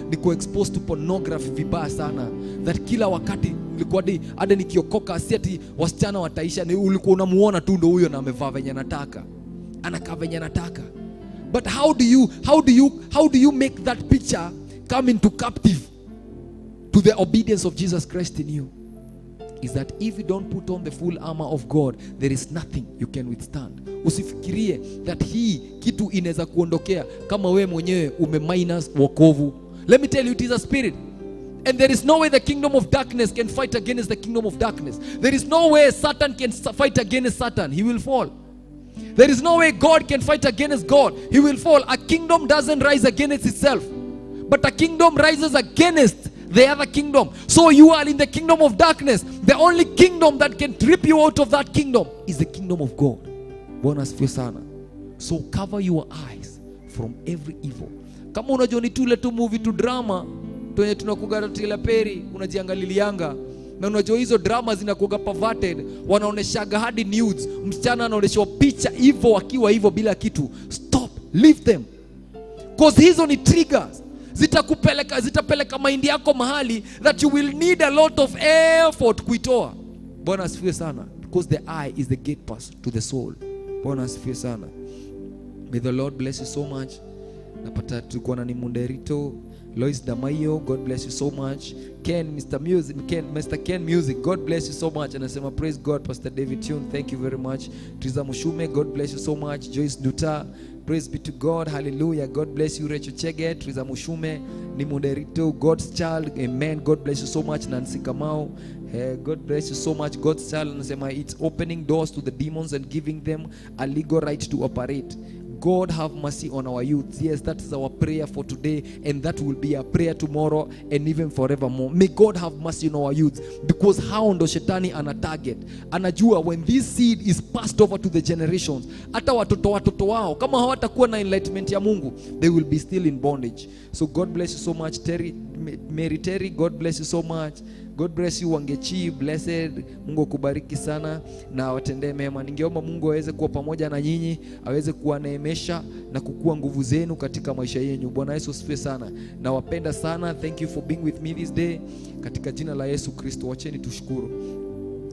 niko exposed to pornography vibaya sana, that kila wakati nilikuwa hadi nikiokoka, si ati wasichana wataisha, ni ulikuwa unamuona tu ndo huyo na amevaa venye anataka, anakaa venye anataka. But how do you make that picture come into captive to the obedience of Jesus Christ in you? Is that if you don't put on the full armor of God, there is nothing you can withstand. Usifikirie that hii kitu inaweza kuondokea kama we mwenyewe ume minus wokovu. Let me tell you, it is a spirit. And there is no way the kingdom of darkness can fight against the kingdom of darkness. There is no way Satan can fight against Satan. He will fall. There is no way God can fight against God. He will fall. A kingdom doesn't rise against itself, but a kingdom rises against the other kingdom. So you are in the kingdom of darkness. The only kingdom that can trip you out of that kingdom is the kingdom of God. Bwana asifiwe sana. So cover your eyes from every evil. Kama unajua ni tule tu movie tu drama twenye tunakuga Tyler Perry unajiangalilianga, na unajua hizo drama zinakuga perverted, wanaoneshaga hadi nudes, msichana anaoneshwa picha hivyo akiwa hivyo bila kitu. Stop, leave them. Cause hizo ni triggers. Zitakupeleka, zitapeleka mind yako mahali that you will need a lot of effort kuitoa. Bwana asifiwe sana. Because the eye is the gate pass to the soul. Bwana asifiwe sana. May the Lord bless you so much. Napata tulikuwa na Nimunderito, Lois Damayo, God bless you so much. Ken, Mr. Music, Ken, Mr. Ken Music, God bless you so much. Anasema praise God, Pastor David Tune, thank you very much. Triza Mushume, God bless you so much. Joyce Duta, praise be to God, hallelujah. God bless you, Rachel Chege, Triza Mushume, Nimunderito, God's child, amen. God bless you so much. Nancy Kamau, God bless you so much. God's child, anasema it's opening doors to the demons and giving them a legal right to operate. God have mercy on our youth. Yes, that is our prayer for today, and that will be our prayer tomorrow and even forevermore. May God have mercy on our youth, because hao ndo shetani ana target. Anajua when this seed is passed over to the generations, hata watoto wao kama hawatakuwa na enlightenment ya Mungu, they will be still in bondage. So God bless you so much, Terry, Mary Terry, God bless you so much. God bless you Wangechi, blessed. Mungu akubariki sana na awatendee mema. Ningeomba Mungu aweze kuwa pamoja na nyinyi, aweze kuwaneemesha na kukua nguvu zenu katika maisha yenu. Bwana Yesu asifiwe sana. Nawapenda sana. Thank you for being with me this day. Katika jina la Yesu Kristo, wacheni tushukuru.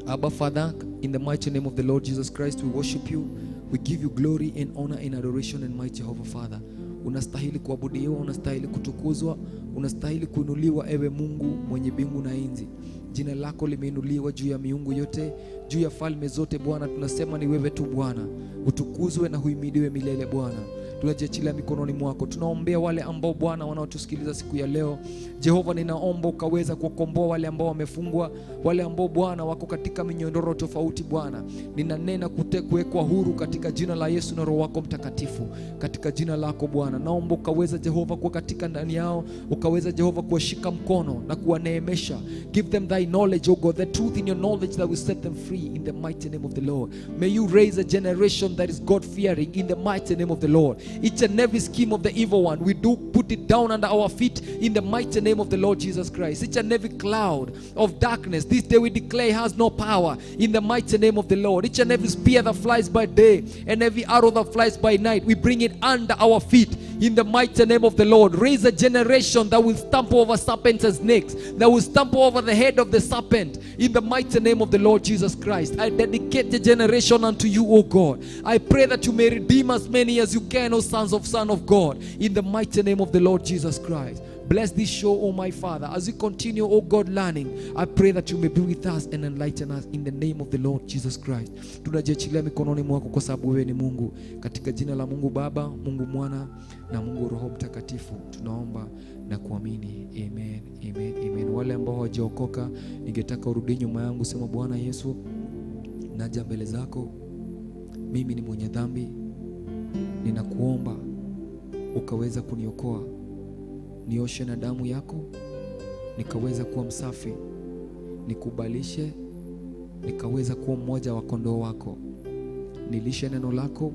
Abba Father, in the mighty name of the Lord Jesus Christ, we worship you. We give you glory and honor and adoration and might, Jehovah Father. Unastahili kuabudiwa, unastahili kutukuzwa, unastahili kuinuliwa ewe Mungu mwenye mbingu na enzi. Jina lako limeinuliwa juu ya miungu yote, juu ya falme zote Bwana. Tunasema ni wewe tu Bwana. Utukuzwe na huimidiwe milele Bwana. Tunajiachilia mikononi mwako. Tunaombea wale ambao Bwana wanaotusikiliza siku ya leo. Jehova, ninaomba ukaweza kuwakomboa wale ambao wamefungwa, wale ambao Bwana wako katika minyororo tofauti Bwana. Ninanena kuwekwa huru katika jina la Yesu na Roho wako Mtakatifu. Katika jina lako Bwana, naomba ukaweza Jehova kuwa katika ndani yao, ukaweza Jehova kuwashika mkono na kuwaneemesha. Give them thy knowledge, O God, the truth in your knowledge that will set them free in the mighty name of the Lord. May you raise a generation that is God-fearing in the mighty name of the Lord. Each and every scheme of the evil one, we do put it down under our feet in the mighty name of the Lord Jesus Christ. Each and every cloud of darkness, this day we declare has no power in the mighty name of the Lord. Each and every spear that flies by day and every arrow that flies by night, we bring it under our feet in the mighty name of the Lord. Raise a generation that will stamp over serpents and snakes, that will stamp over the head of the serpent in the mighty name of the Lord Jesus Christ. I dedicate the generation unto you, O God. I pray that you may redeem as many as you can, O sons of Son of God, in the mighty name of the Lord Jesus Christ. Bless this show, O my Father. As we continue, O God, learning, I pray that you may be with us and enlighten us in the name of the Lord Jesus Christ. Tunajiachilia mikononi mwako kwa sababu wewe ni Mungu. Katika jina la Mungu Baba, Mungu Mwana na Mungu Roho Mtakatifu, tunaomba na kuamini. Amen, amen, amen. Wale ambao hawajaokoka, ningetaka urudi nyuma yangu, sema Bwana Yesu, naja mbele zako. Mimi ni mwenye dhambi. Ninakuomba ukaweza kuniokoa. Nioshe na damu yako, nikaweza kuwa msafi. Nikubalishe, nikaweza kuwa mmoja wa kondoo wako. Nilishe neno lako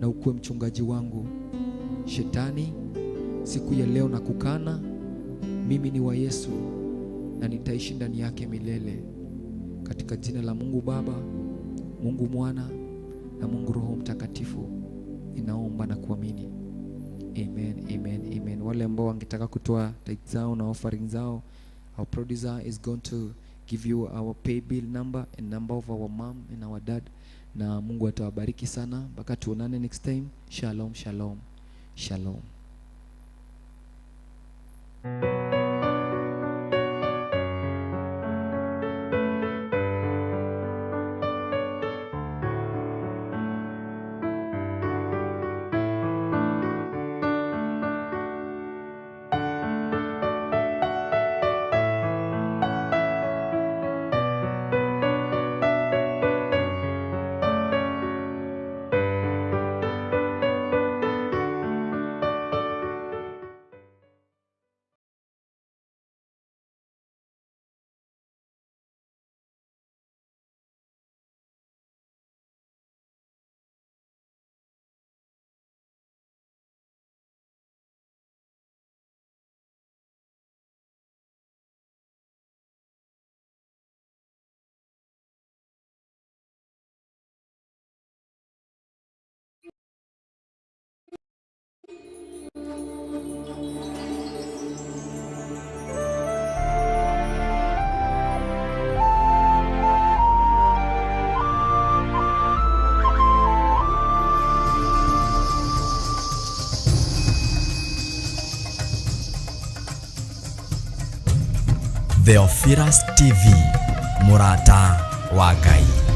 na ukuwe mchungaji wangu. Shetani, siku ya leo nakukana. Mimi ni wa Yesu na nitaishi ndani yake milele. Katika jina la Mungu Baba, Mungu Mwana na Mungu Roho Mtakatifu, ninaomba na kuamini. Amen, amen, amen. Wale ambao wangetaka kutoa tithe zao na offering zao, our producer is going to give you our pay bill number and number of our mom and our dad. Na Mungu atawabariki sana. Mpaka tuonane next time. Shalom, shalom, shalom.
Theophilus TV, mũrata wa Ngai.